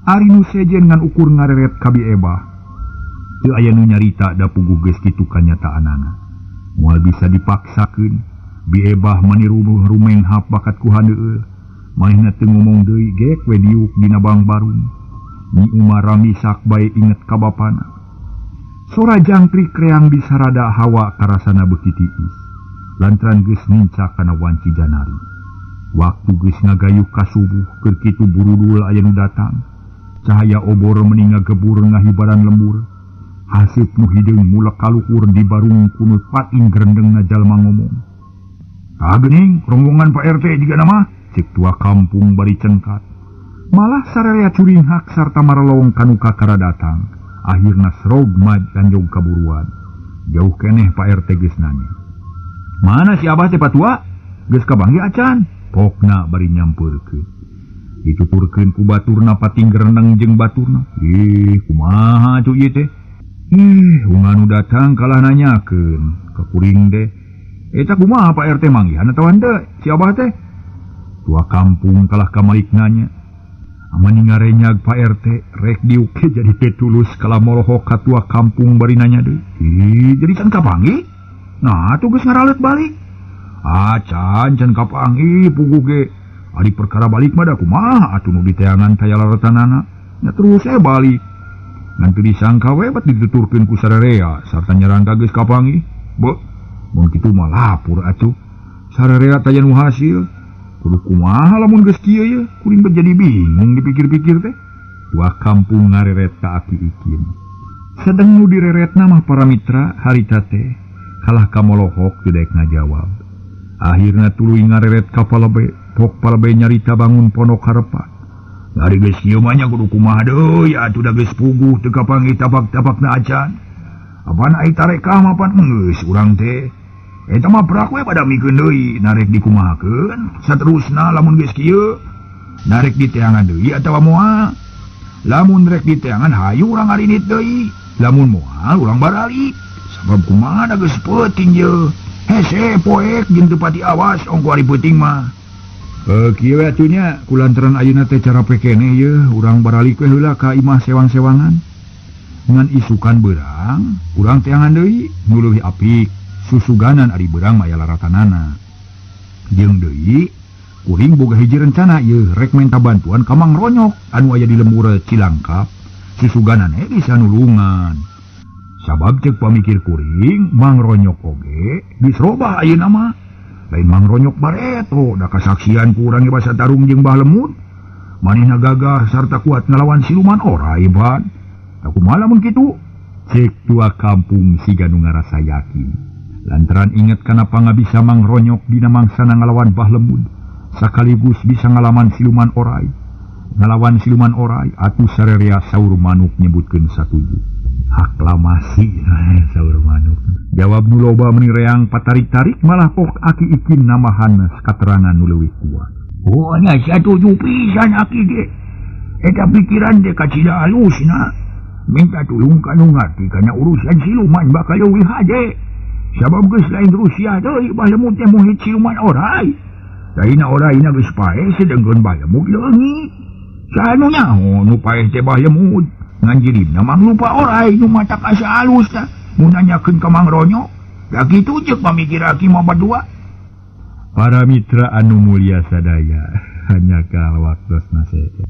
Ari nu sejen ngan ukur ngareret ka Bi Ebah. Teu aya nu nyarita da puguh geus kitu kanyataanana. Moal bisa dipaksakeun. Bi Ebah mani rumenghap bakat ku haneueul. Manehna teu ngomong deui gek we diuk dina bangbarung. Nyi Uma ramisak bae inget ka bapana. Sora jangkrik reang di sarada hawa karasana beuki tiis. Lantaran geus nincak kana wanci janari. Waktu geus ngagayuh ka subuh keur kitu burudul aya nu datang. Cahaya obor meni ngagebur ngahibaran lembur. Haseup nu hideung mulek kaluhur di barung kuno pating gerendengna jalma ngomong. Ah geuning rombongan Pak RT jiga nama. Cek tua kampung bari cengkat. Malah sararea curinghak sarta marelong kanu kakara datang. Akhirna srog maj tanjog kaburuan. Jauh keneh Pak RT geus nanya. Mana si Abah teh patua? Geus kapanggih acan. Pokna bari nyampeurkeun. Dituturkeun ku baturna pating gereneng jeung baturna. Ih, kumaha atuh ieu teh? Ih, unganu datang kalah nanyakeun ka kuring teh. Eta kumaha Pak RT manggihan atawa henteu si Abah teh? Tua kampung kalah kamalik nanya. Amani ngarenyag Pak RT rek diuke jadi teh tulus kalah molohok ka tua kampung bari nanya deui. Ih, jadi can kapanggih? Nah, atuh geus ngaralet balik. Ah, can kapanggih puguh ge. Ari perkara balik mah da kumaha atuh nu diteangan taya laratanana. Nya terus balik. Ngan teu disangka we bat dituturkeun ku sararea sarta nyarangka geus kapanggih. Beuh, mun kitu mah lapur atuh. Sararea taya nu hasil. Kudu kumaha lamun geus kieu ye, kuring teh jadi bingung dipikir-pikir teh. Tua kampung ngareret ka Aki Ikin. Sedeng nu direretna mah para mitra harita teh kalah ka molohok teu daek ngajawab. Akhirna tuluy ngareret ka palebe, pok palebe nyarita bangun pondok harepan. Ari geus kieu mah nya kudu kumaha deui atuh da geus puguh teu kapanggih tapak-tapakna acan. Apan ai tarekah mah pan geus urang teh. Eta mah prak we pada mikeun deui narek dikumahakeun saterusna lamun geus kieu narek diteangan deui atawa moal. Lamun rek diteangan hayu urang ngarinit deui, lamun moal urang baralik. Sabab kumaha da geus peuting ye. Hese poek jeung teu pati awas ongko ari peuting mah. Kieu we atuh nya kulantaran ayeuna teh cara keneh ye urang baralik we heula ka imah sewang-sewangan. Ngan isukan beurang urang teangan deui nu leuwih apik. Susuganan ari beurang mah aya laratanana. Jeung deui kuring boga hiji rencana ieu rek menta bantuan ka Mang Ronyok anu aya di lembur Cilangkap. Susuganan bisa nulungan. Sabab ceuk pamikir kuring Mang Ronyok oge geus robah ayeuna mah. Lain Mang Ronyok bareto da kasaksian ku urang ge basa tarung jeung Bah Lemut. Manehna gagah sarta kuat ngalawan siluman orai ban. Da kumaha lamun kitu? Ceuk tua kampung siga nu ngarasa yakin. Lantaran inget kana pangabisa Mang Ronyok dina mangsana ngalawan Bah Lemud, sakaligus bisa ngalaman siluman orai. Ngalawan siluman orai atuh sarerea saur manuk nyebutkeun satuju. Aklamasi saur manuk. Jawab nu loba meuni reang patarik-tarik malah pok Aki Ikin nambahan katerangan nu leuwih kuat. Oh nya satuju pisan aki ge. Eta pikiran teh kacida alusna. Minta tulung ka nu ngarti kana urusan siluman bakal leuwih hade. Sabab geus lain Rusia deui Bah Lemut teh muhit siluman orai. Lainna oraina geus paeh sedengkeun Bah Lemut leungit. Saha nu nyaho nu paeh teh Bah Lemut? Ngan jirina mangrupa orai nu matak asa alus tah. Mun nanyakeun ka Mang Ronyok, da kitu ceuk pamikir aki mah badua. Para mitra anu mulia sadaya, hanya ka waktosna sae.